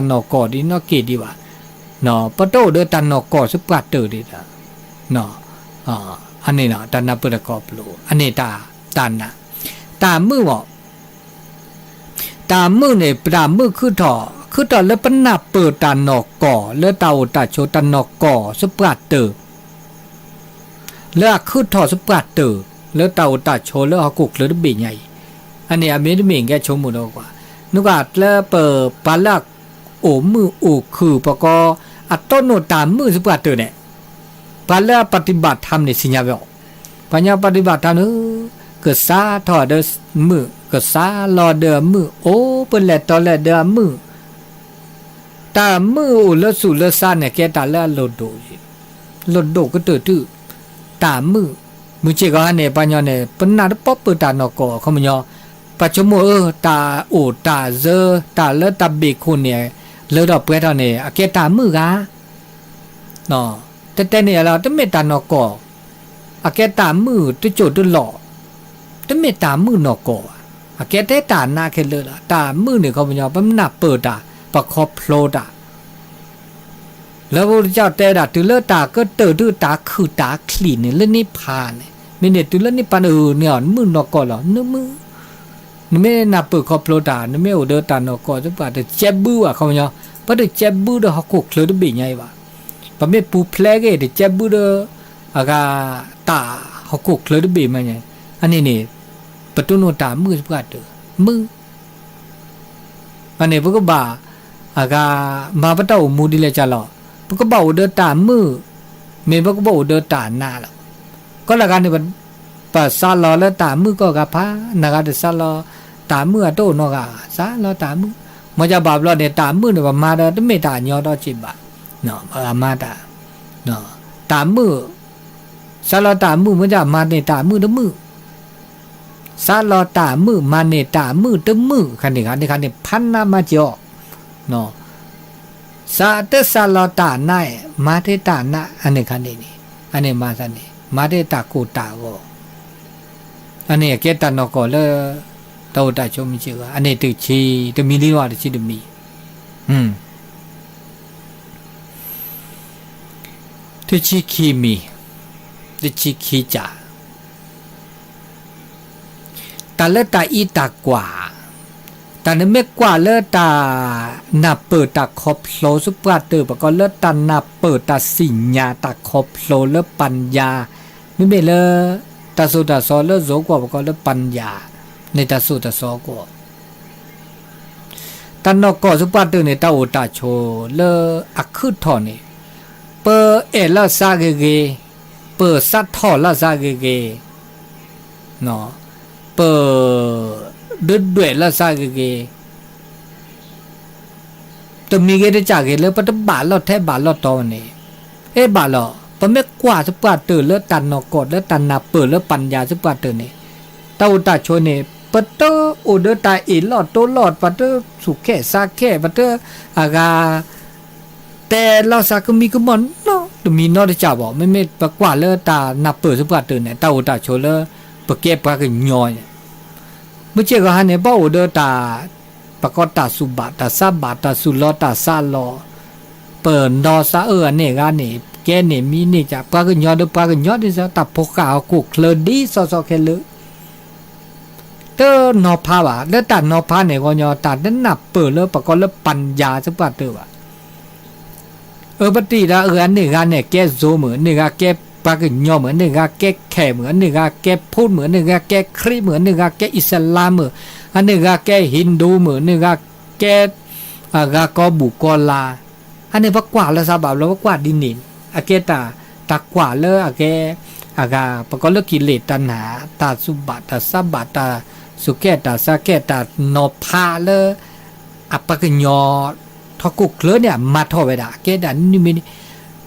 နီၢ်ကီၢ်ဒ်နီၢ်က့ၤဒံးဘၣ်. ပတအိၣ်ဒီးတၢ်နီၢ်ကီၢ်သပှၢ်တၢၢ်ဒံး, အန့ၣ် တၢ်နၢ်ပၢၢ်တၢ်ခီဖျိ အန့ၣ်တၢ်, တၢ်နး, တၢ်မုာ်ဘၣ် တၢ်မုာ်န့ၣ် ပတၢ်မုာ်ခုၣ်ထီၣ်, ခုၣ်ထီၣ်လၢပနၢ်ပၢၢ်တၢ်နီၢ်ကီၢ် လၢတၢ်အိၣ်တၢ်ဆိးတၢ်နီၢ်ကီၢ်သပှၢ်တၢၢ်, လၢအခုၣ်ထီၣ်သပှၢ်တၢၢ် လၢတၢ်အိၣ်တၢ်ဆိးလၢဟီၣ်ခိၣ်ချၢတဘ့ၣ်ညါအံၤ, အန့ၣ်အမ့တမ့ၢ်ကဲဆိကမိၣ်ဒီးကွၢ်, နကွၢ်လၢပပှၤလၢအအိၣ်မုာ်အိၣ်ခုၣ် ပကိး အတိၢ်နီၣ်တၢ်မုာ်သပှၢ်တၢၢ်န့ၣ် ပှၤလၢအပတံၢ်ဘၣ်ထါန့ၣ် သ့ၣ်ညါဝဲအီၤ, ပှၤညီပတံၢ်ဘၣ်ထါန့ၣ် ကစးထီၣ်ဒီးမုာ်, ကစးလီၤဒီးအမုာ်, အိၣ်ပလဲၤတီၤလဲၤဒီးအမုာ်, တၢ်မုာ်အိၣ်လၢသူၣ်လၢသးန့ၣ် ကဲတၢ်လၢအလိၣ်ဒိၣ်, လိၣ်ဒိၣ်ကတၢၢ်ထူၣ်, တၢ်မုာ်, မုၢ်ဆ့ၣ်ကီးဟါန့ၣ် ပှၤညီန့ၣ် ပနၢ်တပၢၢ်တၢ်နီၢ်ကီၢ်အခီပညီ, ပဆိကမိၣ်အၢ တၢ်အိၣ်တၢ်စၢ တၢ်လၢတၢ်ဘ့ၣ်ခိၣ်န့ၣ် လၢထီၣ်ပှဲၤထီၣ်န့ၣ် အကဲတၢ်မုာ်ဧါ တဲတဲန့ၣ်လီၤ တမ့ၢ်တၢ်နီၢ်ကီၢ်, အကဲတၢ်မုာ်တစိၢ်တလီၢ်, တမ့ၢ်တၢ်မုာ်နီၢ်ကီၢ်ဘၣ်, အကဲထဲတၢ်နးခဲလၢာ်လီၤ. တၢ်မုာ်န့ၣ်ခီပညီ ပနၢ်ပၢၢ်တၢ်, ပခီဖျိတၢ်, လၢပကစၢ်တဲဒၣ် တုၤလၢတၢ်ကတၢၢ် တုၤတၢ်ခုၣ်တၢ်ချံးန့ၣ် လၢန့ၣ်ဖးန့ၣ်, မ့ၢ်န့ၣ်တုၤလၢန့ၣ်ဖးန့ၣ် နမုာ်နီၢ်ကီၢ်လီၤ, နမုာ် နမ့ၢ်နၢ်ပၢၢ်ခီဖျိတၢ် နမ့ၢ်အိၣ်ဒီးတၢ်နီၢ်ကီၢ်သပှၢ် တကဲဘုဘၣ်ခီပညီ, ပတကဲဘုဒီးဟီၣ်ခိၣ်ချၢတဘ့ၣ်ညါအံၤဘၣ်. ပမ့ၢ်ပူၤဖျဲးက့ၤ တကဲဘုဒီး အဂၤ တၢ်ဟီၣ်ခိၣ်ချၢတဘ့ၣ်မးညါ, အန့ၣ်န့ၣ် ပတိၢ်နီၣ်တၢ်မုာ်သပှၢ်တၢၢ်, မုာ် အန့ၣ် ပကဘၣ် အဂၤ မၤပတၢ်အိၣ်မူဒ်လဲၣ်ကလီၤ, ပကဘၣ်အိၣ်ဒီးတၢ်မုာ်, မ့ၢ်ပကဘၣ်အိၣ်ဒီးတၢ်နးလီၤ. ကီၢ်လၢဂၤန့ၣ် ပစးလီၤလၢတၢ်မုာ်ကီၢ်ဂၤဖး, နဂၤတစးလီၤ တၢ်မုာ်အတအိၣ်နီတဂၤ, စးလီၤတၢ်မုာ်, မ့ၢ်ကဘၣ်ဘျီန့ၣ် တၢ်မုာ်န့ၣ် ပမၤဒီးတမ့ၢ်တၢ်ညီဒီးစံးဘၣ်, ပမၤတၢ်, တၢ်မုာ် စးလီၤတၢ်မုာ် မ့ၢ်ကမၤန့ၢ်တၢ်မုာ်တမုာ်, စးလီၤတၢ်မုာ် မၤန့ၢ်တၢ်မုာ်တမုာ် ခါန့ၣ်ခါန့ၣ်ခါန့ၣ် ဖးနးမၤစၢၤအီၤ, စးတစးလီၤတၢ်နး မၤထဲတၢ်နး အန့ၣ်ခါန့ၣ်န့ၣ်, အန့ၣ်မၤသးန့ၣ် မၤထဲတၢ်ကိၢ်တၢ်ဂီၤ, အန့ၣ်အကဲတၢ်နီၢ်ကီၢ်လၢ တၢ်အိၣ်တၢ်ဆိးမုၢ်စ့ၢ်ကီး အန့ၣ်တဆံတမံၤလံနီၤ တဆံတမံၤ တဆံခံမံၤ, တဆံခံကၢ်, တၢ်လၢတၢ်အံးတၢ်ကွၢ်, တၢ်န့ၣ်မ့ၢ်ကွၢ်လၢတၢ်နၢ်ပၢၢ်တၢ်ခီဖျိသပှၢ်တၢၢ် ပကိးလၢတၢ်နၢ်ပၢၢ်တၢ်စံၣ်ညါတၢ်ခီဖျိလၢပၣ်ယၤ, မ့မ့ၢ်လၢ တၢ်သိၣ်တၢ်သီလၢယိၤကီၢ် ပကိးလၢပၣ်ယၤ, န့ၣ်တၢ်သိၣ်တၢ်သီကီၢ် တၢ်နီၢ်ကီၢ်သပှၢ်တၢၢ်န့ၣ် တၢ်အိၣ်တၢ်ဆိးလၢအခုၣ်ထီၣ်န့ၣ်, ပအဲၣ်လီၤသးဂ့ၤဂ့ၤ, ပသးထီၣ်လီၤသးဂ့ၤဂ့ၤ, ပ ဒုးဒွဲၣ်လီၤသးဂ့ၤဂ့ၤ တမံၤဂ့ၤတကးဂ့ၤလၢပတဘၣ်လီၢ်ထဲဘၣ်လီၢ်တီန့ၣ်, အဲၣ်ဘၣ်လီၤ. ပမ့ၢ်ကွၢ်သပှၢ်တၢၢ်လၢတၢ်နီၢ်ကီၢ်လၢတၢ်နၢ်ပၢၢ်လၢပၣ်ယၤသပှၢ်တၢၢ်န့ၣ်, တၢ်အိၣ်တၢ်ဆိးန့ၣ် ပတအိၣ်ဒီးတၢ်အ့ၣ်လိာ်တိလိာ် ပတသူၣ်ခဲသးခဲ ပတအဂၤ တဲလီၤသးကမံကမီၢ်နီတမံၤနီတကးဘၣ်. မ့မ့ၢ်ပကွၢ်လၢတၢ်နၢ်ပၢၢ်သပှၢ်တၢၢ်န့ၣ် တၢ်အိၣ်တၢ်ဆိးလၢ ပကဲပှၤကညီန့ၣ်, မုၢ်ဆ့ၣ်ဂီၤဟါန့ၣ် ဘၣ်အိၣ်ဒီးတၢ် ပကိးတၢ်သူၣ်ဘၣ်တၢ်သးဘၣ် တၢ်သူၣ်လီၤတၢ်သးလီၤ, ပနီၢ်သးအၢအန့ၢ်ဂၤန့ၣ် ကဲန့ၣ်မံန့ၢ်ကး ပှၤကညီဒီးပှၤကညီဒ်သိး တၢ်ဖိဃၢ်ဟီၣ်ခိၣ်ချၢဒ်သိးသိးခဲလၢာ် တနီၤဖးဘၣ်. လၢတၢ်နီၤဖးန့ၣ်ဂီၢ်ညီ တၢ်တနၢ်ပၢၢ်လၢပကိးလၢပၣ်ယၤသပှၢ်တၢၢ်ဘၣ်. အၢ ပတံၢ်ဒီးအၢ အန့ၢ်ဂၤန့ၣ်ကဲ Zo မုၣ်, အန့ၢ်ဂၤကဲပှၤကညီမုၣ်, အန့ၢ်ဂၤကဲခဲမုၣ်, အန့ၢ်ဂၤကဲဖိမုၣ်, အန့ၢ်ဂၤကဲ Karen မုၣ်, အန့ၢ်ဂၤကဲ Islam မုၣ်, အန့ၢ်ဂၤကဲ Hindu မုၣ်, အန့ၢ်ဂၤကဲ အဂၤကီဘူၣ်ကီလါ, အန့ၣ်ပကွၢ်လၢသးဘၣ်ဘျီ ပကွၢ်ဒ်န့ၣ် အကဲတၢ် တၢ်ကွၢ်လၢအကဲ အဂၤ ပကိးလၢကံၣ်လ့ၣ်တၢ်နၢ် တၢ်သူၣ်ဘၣ်တၢ်သးဘၣ် တၢ်သူၣ်ကဲတၢ်သးကဲ တၢ်နီၤဖးလၢ အပှၤကညီ ထီၣ်ခိၣ်ချၢန့ၣ် အမၤထီၣ်ဝဲဒၣ် အကဲဒၣ်နမံၤန့ၣ်,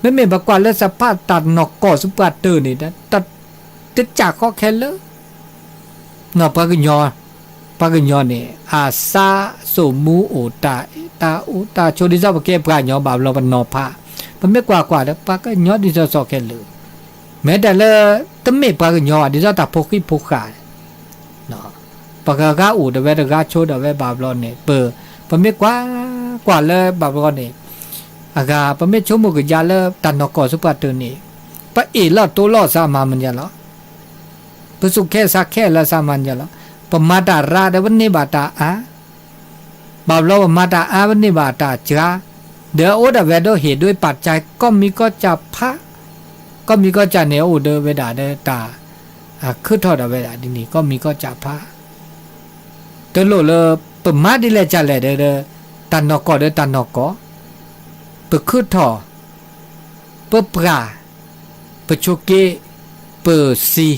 မ့မ့ၢ်ပကွၢ်လၢသဖးတၢ်နီၢ်ကီၢ်သပှၢ်တၢၢ်န့ၣ် တ တကးဃီခဲလၢာ် ပှၤကညီ, ပှၤကညီန့ၣ် အသးစိာ်မူအိၣ်တၢ် တၢ်အိၣ်တၢ်ဆိးဒ်သိးပကဲပှၤကညီဘၣ်ဘျီပနီၤဖး, ပမ့ၢ်ကွၢ်ကွၢ်ဒီး ပှၤကညီဒ်သိးသိးခဲလၢာ်, မ့ၢ်တၢ်လၢ တမ့ၢ်ပှၤကညီဘၣ် ဒ်သိးတၢ်ဖိဃံဖိဃာ် ပကဂၤအိၣ်ဒီးဝဲတဂၤဆိဒီးဝဲဘၣ်ဘျီန့ၣ် ပ ပမ့ၢ်ကွၢ် ကွၢ်လၢဘၣ်ဘျီန့ၣ် အဂၤ ပမ့ၢ်ဆိကမိၣ်ကယါလၢတၢ်နီၢ်ကီၢ်သပှၢ်တၢၢ်န့ၣ် ပအ့ၣ်လိာ်တိလိာ်သးမၤမနုၤလီၤ. ပသူၣ်ခဲသးခဲလၢသးမၤမနုၤလီၤ. ပမၤတၢ်ရါဒီးပန့ၢ်ဘၣ်တၢ်အါ, ဘၣ်ဘျီပမၤတၢ်အါပန့ၢ်ဘၣ်တၢ်စှၤ, ဒီးအိၣ်ဒၣ်ဝဲဒၣ်ဟ့ၣ်ဒွဲပာ်ကၢ် ကီၢ်မံၤကီၢ်စၢ်ဖး, ကီၢ်မံၤကီၢ်စၢ်န့ၣ် အိၣ်ဒီးဝဲဒၣ်ဒီးတၢ် ခုၣ်ထီၣ်ဒၣ်ဝဲဒၣ်ဒ်န့ၣ် ကီၢ်မံၤကီၢ်စၢ်ဖး တလိၣ်လၢ ပမၤဒ်လဲၣ်ကလဲၣ်ဒီး တၢ်နီၢ်ကီၢ်ဒီးတၢ်နီၢ်ကီၢ်, ပခုၣ်ထီၣ်, ပပှၢ်, ပဆိးက့, ပသံ,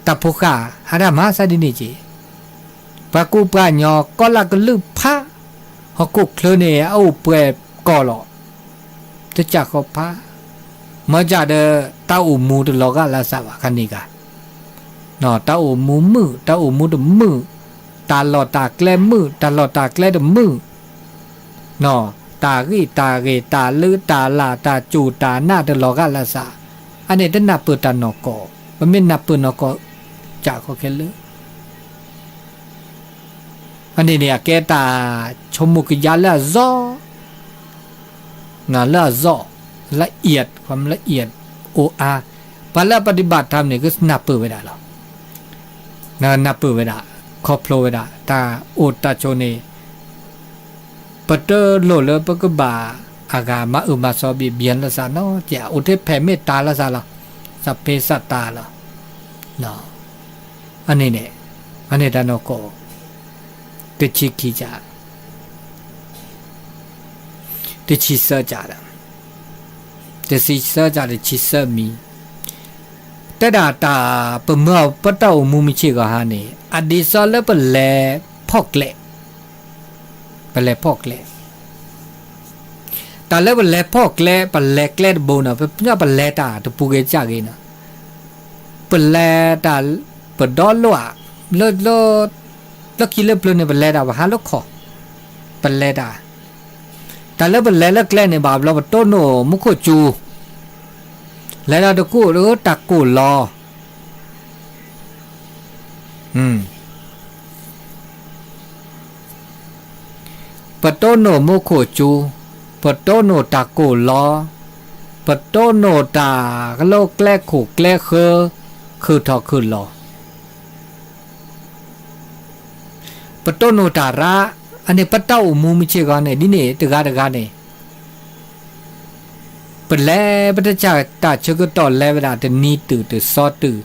တၢ်ဖိဃၢ် အတၢ်မၤသးဒ်န့ၣ်က့ၤ, ပှၤကူပှၤကညီ ကီၢ်လၢကလုာ်ဖး, ဟီၣ်ခိၣ်ချၢန့ၣ် အအိၣ်ပှဲၤကီၢ်လီၤ. တကးဃီဖး, မ့ၢ်ကဒီး တၢ်အိၣ်မူတလီၤဂာ်လၢသးဘၣ်ခါန့ၣ်ဂၤ တၢ်အိၣ်မူမုာ် တၢ်အိၣ်မူတမုာ်, တၢ်လီၢ်တၢ်ကျဲမုာ် တၢ်လီၢ်တၢ်ကျဲတမုာ်, တၢ်ဂံၢ်တၢ်ဂ့ၤ တၢ်လုၢ်တၢ်လၢ် တၢ်စူၢ်တၢ်နာ်တလီၤဂာ်လၢသး, အန့ၣ်တနၢ်ပၢၢ်တၢ်နီၢ်ကီၢ်, ပမ့ၢ်နၢ်ပၢၢ်နီၢ်ကီၢ် ကးဃီခဲလၢာ် အန့ၣ်န့ၣ် အကဲတၢ်ဆိကမိၣ်ကယါလၢအစီ လၢအစီ ละเอียด ความละเอียด အိၣ်အါ, ပှၤလၢအပฏิบัติธรรมန့ၣ် ကနၢ်ပၢၢ်ဝဲဒၣ်လီၤ. နၢ်ပၢၢ်ဝဲဒၣ် ခီဖျိဝဲဒၣ် တၢ်အိၣ်တၢ်ဆိးန့ၣ် ပတလိၣ်လၢပကဘၣ်အဂၤမၤအၢမၤသီ เบียดเบียน လၢသးနီတစဲး အိၣ်ထဲဖဲးမ့ၢ်တၢ်လၢသးလီၤ. သးပ့သးတၢ်လီၤ. အန့ၣ်န့ၣ် အန့ၣ်တၢ်နီၢ်ကီၢ် တဆံခံကး တဆံသၢကးဒီး တဆံသၢကး တဆံသၢမံၤ တဲဒၣ်တၢ်ပမၢအီၤ ပတၢ်အိၣ်မူမုၢ်ဆ့ၣ်ဂီၤဟါန့ၣ် အဒ်သိးလၢပလဲၤဖီၣ်ကျဲ ပလဲၤဖီၣ်ကျဲ တၢ်လၢပလဲၤဖီၣ်ကျဲ ပလဲၤကျဲတဘိနီၤ ပလဲၤတၢ်တပူၤဂ့ၤတစဲးဂ့ၤနီၤ ပလဲၤတၢ် ပဒီလိၣ်ဧါ လၢ လၢခံလၢပျၢၤန့ၣ် ပလဲၤတၢ်ပဟးလၢခီၣ် ပလဲၤတၢ် တၢ်လၢပလဲၤလၢကျဲန့ၣ် ဘၣ်ဘျီပတိၢ်နီၣ်မူခိၣ်စူၤ လဲၤဒီးတကူၣ်တၢ်ကိၢ်လီၤ ပတိၢ်နီၣ်မူခိၣ်စူၤ ပတိၢ်နီၣ်တၢ်ကိၢ်လီၤ ပတိၢ်နီၣ်တၢ်ကလိကျဲခိၣ်ကျဲဃၢၤ ခုၣ်ထီၣ်ခုၣ်လီၤ ပတိၢ်နီၣ်တၢ်ရၣ်, အန့ၣ်ပတၢ်အိၣ်မူမုၢ်ဆ့ၣ်ဂီၤန့ၣ် ဒ်န့ၣ်တဂၤတဂၤန့ၣ် ပလဲၤပတၢ်ဆၢကတီၢ် လဲၤဝဲဒၣ်တနံၤတုၤတသီတုၤ,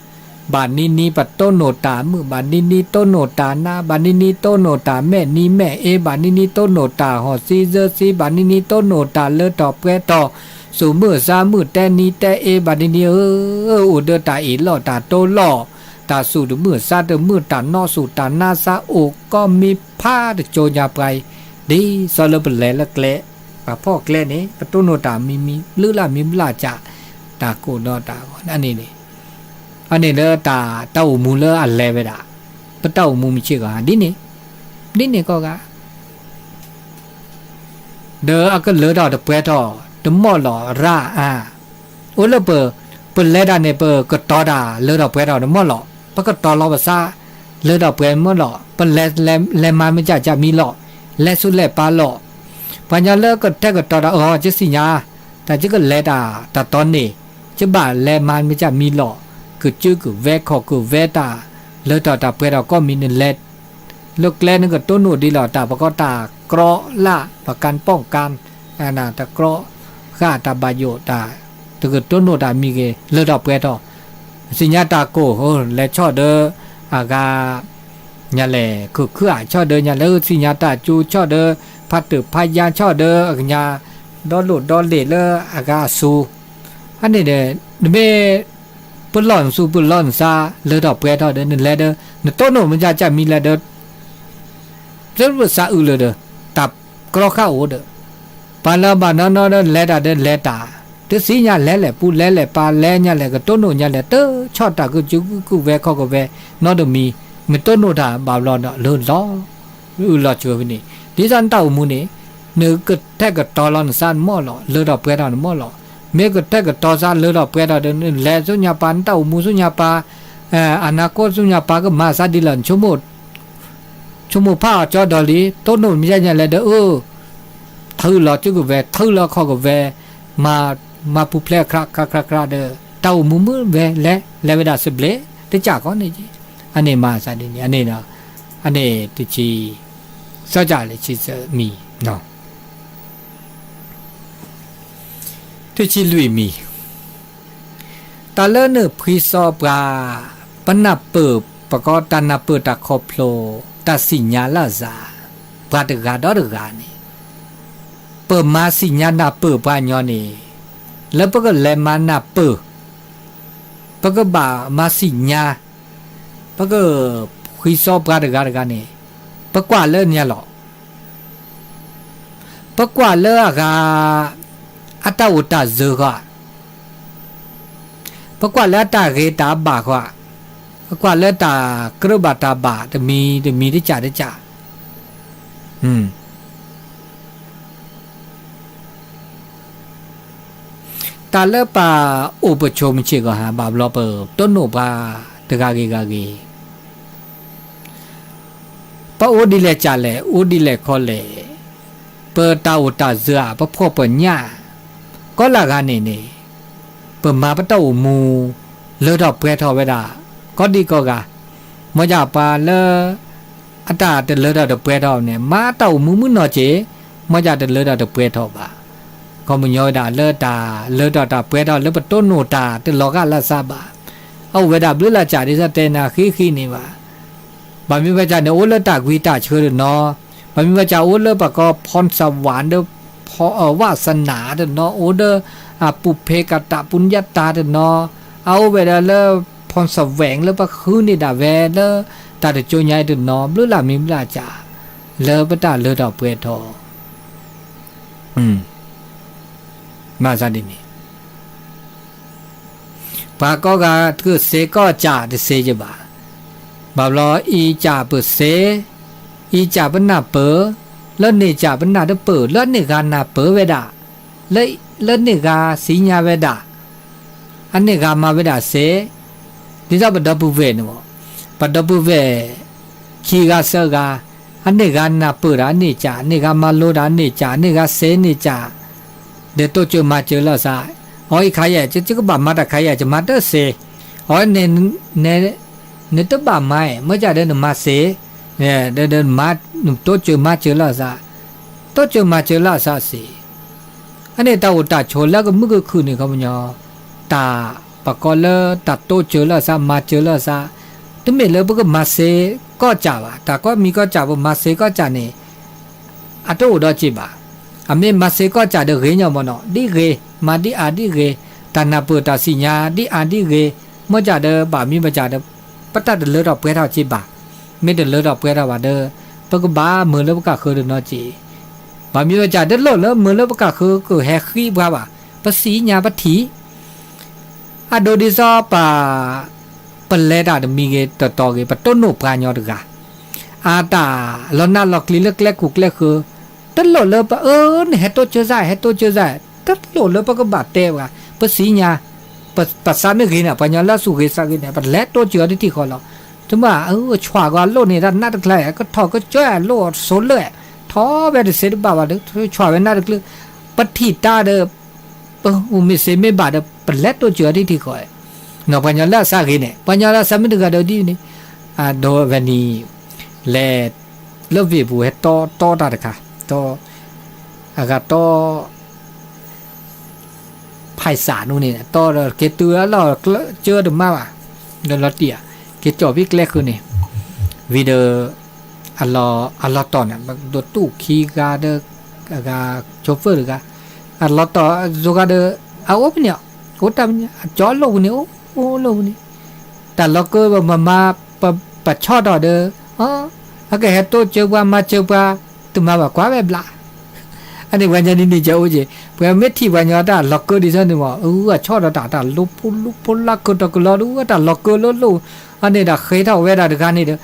ဘၣ်နံၤနံၤပတိၢ်နီၣ်တၢ်မုာ်, ဘၣ်နံၤနံၤတိၢ်နီၣ်တၢ်နါ, ဘၣ်နံၤနံၤတိၢ်နီၣ်တၢ်မဲာ်နံၤမဲာ်အ့, ဘၣ်နံၤနံၤတိၢ်နီၣ်တၢ်ဟီၣ်စံစၢစံ, ဘၣ်နံၤနံၤတိၢ်နီၣ်တၢ်လၢထီၣ်ပှဲၤထီၣ်, စူၣ်မုာ်စါမုာ်တဲနံၤတဲအ့, ဘၣ်နံၤနံၤဧၢ, အိၣ်ဒီးတၢ်အ့ၣ်လိာ်တၢ်တိလိာ်, တၢ်စူၣ်တမုာ်စါတမုာ်, တၢ်နီၣ်စူၣ်တၢ်နါစါအိၣ်ကိးမံၤဖးတကၠိညါပှၤအံၤ, ဒ်သိးလၢပလဲၤလၢကျဲ ပှၤဖီၣ်ကျဲန့ၣ် ပတိၢ်နီၣ်တၢ်မံၤမံၤ ဘျုးလၢ်မံၤဘျုးလၢ်ကၢ်, တၢ်ကိၢ်ဒီးတၢ်ဂီၤန့ၣ်န့ၣ်, အန့ၣ်လၢတၢ် တၢ်အိၣ်မူလၢအလဲၤဝဲဒၣ်, ပတၢ်အိၣ်မူမုၢ်ဆ့ၣ်ဂီၤ ဒ်န့ၣ်, ဒ်န့ၣ်ကိးဂၤ ဒီးအကလၢထီၣ်တပှဲၤထီၣ် တမီၢ်လီၤရၣ်အါ, အိၣ်လၢပ ပလဲၤတၢ်န့ၣ် ပကတီၤတၢ်လၢထီၣ်ပှဲၤထီၣ်တမီၢ်လီၤ, ပကတီၤလီၤပသး လၢထီၣ်ပှဲၤမီၢ်လီၤ, ပလဲၤလဲၤမၤမ့ၢ်ကၢ်ကၢ်မံၤလီၤ, လဲၤဆူလဲၤပာ်လီၤ, ပှၤညီလၢကထဲကတီၤတၢ်အီၤ ကသ့ၣ်ညါ, တၢ်ကကလဲၤတၢ်တၢ်တီန့ၣ်, ကဘၣ်လဲၤမၤမ့ၢ်ကၢ်မံၤလီၤ, ကစုကဝဲၤခီၣ်ကဝဲၤတၢ်, လၢထီၣ်တၢ်ပှဲၤထီၣ်ကိးမံၤနလဲၤ လၢကျဲနကတိၢ်နီၣ်ဒ်လီၤ တၢ်ပကီတၢ်ကြီလၢ် ပကၣ်ပိာ်ကၣ်, တၢ်ကြီဃာ်တၢ်ဘၣ်ယိၣ်တၢ်, တကတိၢ်နီၣ်တၢ်မံၤဂ့ၤ လၢထီၣ်ပှဲၤထီၣ်, သ့ၣ်ညါတၢ်ကိၢ် လဲၤဆီၣ်ဒီး အဂၤ ညါလဲၣ် ခုၣ်ခုၣ်အါ ဆီၣ်ဒီးညါလဲၣ် သ့ၣ်ညါတၢ်ကၠိ ဆီၣ်ဒီး ဖးတုာ်ဖးယါ ဆီၣ်ဒီးအကညါ ဒီလိာ်ဒီလ့ၣ်လၢအဂၤအစိၤ, အန့ၣ်ဒီး နမ့ၢ် ပလီၢ်နသူၣ်ပလီၢ်နသး လၢထီၣ်ပှဲၤထီၣ်ဒီး နလဲၤဒီး နတိၢ်နီၣ်မ့ၢ်ကၢ်ကၢ်မံၤလဲၤဒီး သရၣ်သးအုးလၢၤဒီး တၢ်ကြီဃာ်အိၣ်ဒီး ပှၤလၢဘၣ်နီၢ်နီၢ်ဒီး လဲၤတၢ်ဒီးလဲၤတၢ်, တသ့ၣ်ညါလဲၤလဲၣ် ပူၤလဲၤလဲၣ် ပာ်လဲၤညါလဲၣ် ကတိၢ်နီၣ်ညါလဲၣ် တဆီၣ်တၢ်ကစုကဝဲၤခီၣ်ကဝဲၤ နီတမံၤ, မ့ၢ်တိၢ်နီၣ်တၢ်ဘၣ်ဘျီဒီးလၢလီၤ, အုးလီၤစှၤဖဲန့ၣ် ဒ်သိးနတၢ်အိၣ်မူန့ၣ် နကထဲကတီၤလီၤနသးနမီၢ်လီၤ လၢထီၣ်ပှဲၤထီၣ်နမီၢ်လီၤ, မ့ၢ်ကထဲကတီၤသးလၢထီၣ်ပှဲၤထီၣ်ဒီး နလဲၤဆူညါပၤ နတၢ်အိၣ်မူဆူညါပၤ အနၢ်ကိၢ်ဆူညါပၤကမၤသးဒ်လဲၣ် နဆိကမိၣ်ဖးအီၤကၠီဒီးလံ တိၢ်နီၣ်မ့ၢ်ညါလဲၣ်ဒီး အၢ ထုးလီၤစုကဝဲၤ ထုးလီၤခီၣ်ကဝဲၤ မၤ မၤပူၤဖျဲးခရးခရးခရးခရးဒီး တၢ်အိၣ်မူမုၢ်ဝဲလဲၤ လဲၤဝဲဒၣ်စဘျ့ တကးကီန့ၣ်က့, အန့ၣ်မၤသးဒ်န့ၣ် အန့ၣ်ဒီး အန့ၣ်တဆံ စီၤကၢ်လၢဆံသၢမံၤ တဆံလွံၢ်မံၤ တၢ်လၢနဖှံသီပှၤ ပနၢ်ပၢၢ် ပကီတၢ်နၢ်ပၢၢ်တၢ်ခီဖျိ တၢ်သ့ၣ်ညါလၢအစၢ် ပှၤတဂၤဒီးတဂၤန့ၣ် ပမၤသ့ၣ်ညါနၢ်ပၢၢ်ပှၤညီန့ၣ် လၢပကလဲၤမၤနၢ်ပၢၢ် ပကဘၣ်မၤသ့ၣ်ညါ ပကဖှံသီပှၤတဂၤတဂၤန့ၣ် ပကွၢ်လၢညါလီၤ. ပကွၢ်လၢအဂၤ အတၢ်အိၣ်တၢ်စၢၤဃီ, ပကွၢ်လၢအတၢ်ဂ့ၤတၢ်ဘၣ်ဃီ, ပကွၢ်လၢတၢ်ကြၢးဘၣ်တၢ်ဘၣ်တမံၤတမံၤတကးတကး တၢ်လၢပအိၣ်ပဆိးမုၢ်ဆ့ၣ်ဂီၤဟါ ဘၣ်ဘျီပတိၢ်နီၣ်ပှၤတဂၤဂ့ၤဂၤဂ့ၤ, ပအိၣ်ဒ်လဲၣ်ကၢ်လဲၣ် အိၣ်ဒ်လဲၣ်ခီလဲၣ်, ပတၢ်အိၣ်တၢ်စၢၤ ပဖှီၣ်ပညၣ် ကိးလၢဂၤန့ၣ်န့ၣ်, ပမၤပတၢ်အိၣ်မူ လၢထီၣ်ပှဲၤထီၣ်ဝဲဒၣ် ကိးဒံကိးဂၤ, မ်ယပှၤလၢ အတၢ်တလၢထီၣ်တပှဲၤထီၣ်န့ၣ် မၤတၢ်အိၣ်မူမုၢ်နီၢ်က့ၤ, မ်ယတလၢထီၣ်တပှဲၤထီၣ်ဘၣ်. ခီပညီဝဲဒၣ်လၢတၢ်လၢထီၣ်တၢ်ပှဲၤထီၣ်လၢပတိၢ်နီၣ်တၢ်တလီၤဂာ်လၢသးဘၣ်. အအိၣ်ဝဲဒၣ်ဘျုးလၢ်ကၢ်ဒ်သိးတဲနၤဃံဃံန့ၣ်ဘၣ်. ဘၣ်မနုၤဝဲကၢ်န့ၣ် အိၣ်လၢတၢ်ကွံတၢ်ဆၢတနီၤ, ဘၣ်မနုၤဝဲကၢ်အိၣ်လၢပှၤကိး พรสวรรค์ ဒီး ဝาสนา တနီၤ, အိၣ်ဒီး ပုပ်เพ กาตะ ပုญญาตา တနီၤ, အအိၣ်ဝဲဒၣ်လၢ พรแสวง လၢပဃုန့ၢ်ဒၣ်ဝဲလၢ တၢ်တကၠိညါအံၤတနီၤ, ဘျုးလၢ်မံၤဘျုးလၢ်ကၢ် လၢပတၢ်လၢထီၣ်ပှဲၤထီၣ် မၤသးဒ်န့ၣ် ပှၤကိးဂၤတကစ့ကိးကၢ်တစ့ယဘၣ်. ဘၣ်ဘျီအံၤကၢ်ပစ့, အံၤကၢ်ပနၢ်ပၢၢ်, လၢန့ၣ်ကၢ်ပနၢ်တပၢၢ်, လၢန့ၣ်ဂၤနၢ်ပၢၢ်ဝဲဒၣ်, လၢန့ၣ်ဂၤသ့ၣ်ညါဝဲဒၣ်, အန့ၣ်ဂၤမၤဝဲဒၣ်စ့, ဒ်သိးပဒီပုၢ်ဝဲၢ်န့ၣ်မး, ပဒီပုၢ်ဝဲၢ် ခံဂၤသၢဂၤ, အန့ၣ်ဂၤနၢ်ပၢၢ်ဒၣ်အန့ၣ်ကၢ်, အန့ၣ်ဂၤမၤလိဒၣ်အန့ၣ်ကၢ်, အန့ၣ်ဂၤစ့န့ၣ်ကၢ်, ဒီးတိစၢၤမၤစၢၤလီၤသး, အီအံၤခါယဲၢ် ယကဘၣ်မၤတၢ်ခါယဲၢ် ယမၤတစ့, အီ နတဘၣ်မၤအံၤ မ့ၢ်ကၢ်ဒီးနမၤစ့, န ဒီး တိစၢၤမၤစၢၤလၢအသး, တိစၢၤမၤစၢၤလၢအသးစ့ၢ်, အန့ၣ်တၢ်အိၣ်တၢ်ဆိးလၢကမုာ်ကခုၣ်န့ၣ် ခီပညီ, တၢ်ပကိးလၢတၢ်တိစၢၤလၢအသး မၤစၢၤလၢအသး, တမ့ၢ်လၢပကမၤစ့ကီၢ်စၢ်ဘၣ်, တၢ်ကိးမံၤကီၢ်စၢ် ပမၤစ့ကီၢ်စၢ်န့ၣ် အတအိၣ်ဒီးစ့ၢ်ဘၣ်. အမ့ၢ်မၤစ့ကီၢ်စၢ်ဒီးဂ့ၤညီမ့ၢ်နီၤ, ဒ်ဂ့ၤ, မၤဒ်အါဒ်ဂ့ၤ, တၢ်နၢ်ပၢၢ်တၢ်သ့ၣ်ညါဒ်အါဒ်ဂ့ၤ, မ့ၢ်စၢ်ဒီးဘၣ်မံၤဘၣ်စၢ်ဒီး ပတၢ်တလၢထီၣ်ပှဲၤထီၣ်စ့ၢ်ဘၣ်. မ့ၢ်တလၢထီၣ်ပှဲၤထီၣ်ဘၣ်ဒီး ပကဘၣ်မၢလၢပကၢ်ဃၢၤတနီၤစ့ၢ်, ဘၣ်မံၤဘၣ်စၢ်တလိၣ်လၢမၢလၢပကၢ်ဃၢၤကဟဲဃ့ပှၤဘၣ်, ပသ့ၣ်ညါပထံၣ် အဒိဒ်သိးပ ပလဲၤတၢ်တမံၤဂ့ၤတတီၤဂ့ၤ ပတိၢ်နီၣ်ပှၤညီတဂၤ, အတၢ်လီၤနးလီၤကျံၤလၢကျဲခိၣ်ကျဲဃၢၤ, တလိၣ်လၢပအၢန့ၣ် ဟဲတိစၢၤစ့ၢ် ဟဲတိစၢၤစ့ၢ်, တလိၣ်လၢပကဘၣ်တဲပှၤ, ပသ့ၣ်ညါ, ပသးမ့ၢ်ဂ့ၤန့ၣ် ပှၤညီလၢအသူၣ်ဂ့ၤသးဂ့ၤန့ၣ် ပလဲၤတိစၢၤအီၤတထံၣ်ဃီလီၤ. တမ့ၢ်အၢ ဆှၣ်ကွၢ်လိၣ်န့ၣ် တၢ်နးတကျါ ကထီၣ်ကစၢၢ်လိၣ်အီၤဆိလၢ, ထီၣ်ဝဲတသ့တဘၣ်ဘၣ်ဒီး ဆှၣ်ဝဲနးတကျါ, ပထံၣ်တၢ်ဒီး ပအိၣ်မ့ၢ်စ့မ့ၢ်ဘၣ်ဒီး ပလဲၤတိစၢၤအီၤတထံၣ်ဃီ, နီၢ်ပှၤညီလၢအသးဂ့ၤန့ၣ် ပှၤညီလၢအသးမ့ၢ်တဂၤဒီးဒ်န့ၣ်, အဒိဝဲန့ၣ်, လဲၤ, လၢဝ့ၢ်ပူၤဟဲတီတီတၢ်တခါ, တီ, အဂၤတီ ဖဲစးနူန့ၣ် တီဒီးက့ၤတုၤအလီၢ်ကျၢၢ်ကၢတမါဘၣ်, ဒီးလီၤတံၢ်ဧါ, က့ၤကၠီၣ်ဖဲကျဲဃုာ်န့ၣ်, ဝံၤဒီး, အလီၤတီၢ်န့ၣ် ဒိးတူၢ်ခံဂၤဒီး, အဂၤ, chauffeur တဂၤ, အလီၤတီၢ်ယိၤဂၤဒီး, အအိၣ်ဖဲန့ၣ်, အိၣ်တၢ်ဖဲန့ၣ် အကၠီလိၣ်ဖဲန့ၣ် အိၣ်လိၣ်ဖဲန့ၣ်, တၢ်လီၤကၢပမၤမၤ, ပဆီၣ်ထီၣ်ဒီး, အကဟဲတိစၢၤပှၤမၤစၢၤပှၤ, တမၤဘၣ်ကွၢ်ဝဲဘျး အန့ၣ်ပှၤညီဒ်န့ၣ်ကအိၣ်က့ၤ, ပှၤမ့ၢ်ထံၣ်ပှၤညီတၢ်လီၤကၢဒ်သိးန့ၣ်မး အၢ အဆီၣ်ဒီးတၢ် တၢ်လိဖိလိဖိလၢကၢၤထီၣ်ကလီဒုး တၢ်လီၤကၢလၢလိၣ်, အန့ၣ်တၢ်ဃ့ထီၣ်ဝဲဒၣ်တဂၤန့ၣ်ဒီး,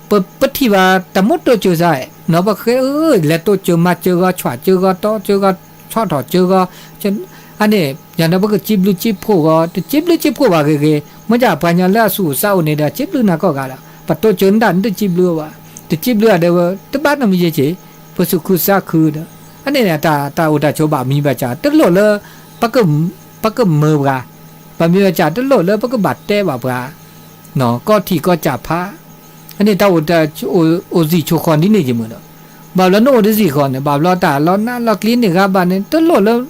ပ, ပထံၣ်ဘၣ်တၢ်မိၣ်တိစၢၤစ့ၢ်, နီၢ်ပဃ့အၢ လဲၤတိစၢၤမၤစၢၤဂီၤ ဆွးစၢၤဂီၤ တီစၢၤဂီၤ ဆီၣ်ထီၣ်စၢၤဂီၤ, အန့ၣ်, ယၤန့ၣ်ပကစံးဘျုးစံးဖှိၣ်ဂီၤ တစံးဘျုးစံးဖှိၣ်ဘၣ်ဂ့ၤဂ့ၤ, မ့ၢ်ဒ်ပှၤညီလၢအသူၣ်အိၣ်သးအိၣ်န့ၣ်ဒီး စံးဘျုးနၤကိးဂၤလီၤ, ပတိစၢၤနတၢ်နတစံးဘျုးဘၣ်, တစံးဘျုးအဒီး တဘၣ်နီတမံၤယဲၢ်က့ၤ, ပသူၣ်ခုသးခုဒီး, အန့ၣ်န့ၣ် တၢ်အိၣ်တၢ်ဆိးဘၣ်မံၤဘၣ်စၢ် တလိၣ်လၢ, ပကမၢပှၤ, ဘၣ်မံၤဘၣ်စၢ်တလိၣ်လၢပကဘၣ်တဲဘၣ်ပှၤ, ကီထံၣ်ကီစၢ်ဖး, အန့ၣ်တၢ်အိၣ်တၢ်အိၣ်စံၣ်ဆိၣ်ဃီၤဒ်န့ၣ်ယမုာ်ဒီး, ဘၣ်ဘျီနအိၣ်တစံၣ်ဃီၤန့ၣ် ဘၣ်ဘျီတၢ်လီၤနးလီၤကျံၤန့ၣ်ဂၤဘၣ်န့ၣ် တလိၣ်လၢ,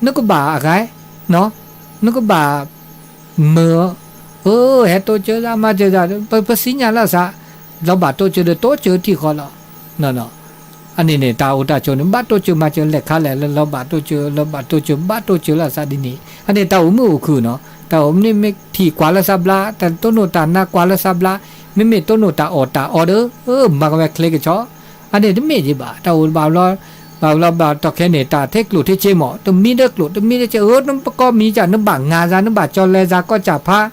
နကဘၣ်အဂၤ, နကဘၣ်, မၢ, အၢ ဟဲတိစၢၤသးမၤစၢၤသး ပသ့ၣ်ညါလၢအသး, လီၤဘၣ်တိစၢၤဒီးတိစၢၤထံၣ်ဃီလီၤ, အန့ၣ်န့ၣ် တၢ်အိၣ်တၢ်ဆိးန့ၣ် ဘၣ်တိစၢၤမၤစၢၤလဲၤခါလဲၣ်လၢ လီၤဘၣ်တိစၢၤ လီၤဘၣ်တိစၢၤ ဘၣ်တိစၢၤလၢအသးဒ်န့ၣ် အန့ၣ်တၢ်အိၣ်မုာ်အိၣ်ခုၣ်နီၤ, တၢ်အိၣ်မုာ်မ့ၢ်ထံၣ်ကွၢ်လၢသးဘျါ တၢ်တိၢ်နီၣ်တၢ်နါကွၢ်လၢသးဘျါ, မ့မ့ၢ်တိၢ်နီၣ်တၢ်အီၣ်တၢ်အီဒီး, မၤကဝဲချ့ကဆီ, အန့ၣ်တမ့ၢ်က့ၤဘၣ် တၢ်အိၣ်ဘၣ်ဘျီ, ဘၣ်ဘျီဘၣ်တီၢ်ခဲန့ၣ် တၢ်ထဲကျိၣ်ထဲစ့မး တမံၤဒီးကျိၣ် တမံၤဒီးစ့ အၢ နပကီၢ်မံၤစၢ် နဘၣ်ငါသး နဘၣ်ကၠီၤလဲၤသးကီၢ်စၢ်ဖး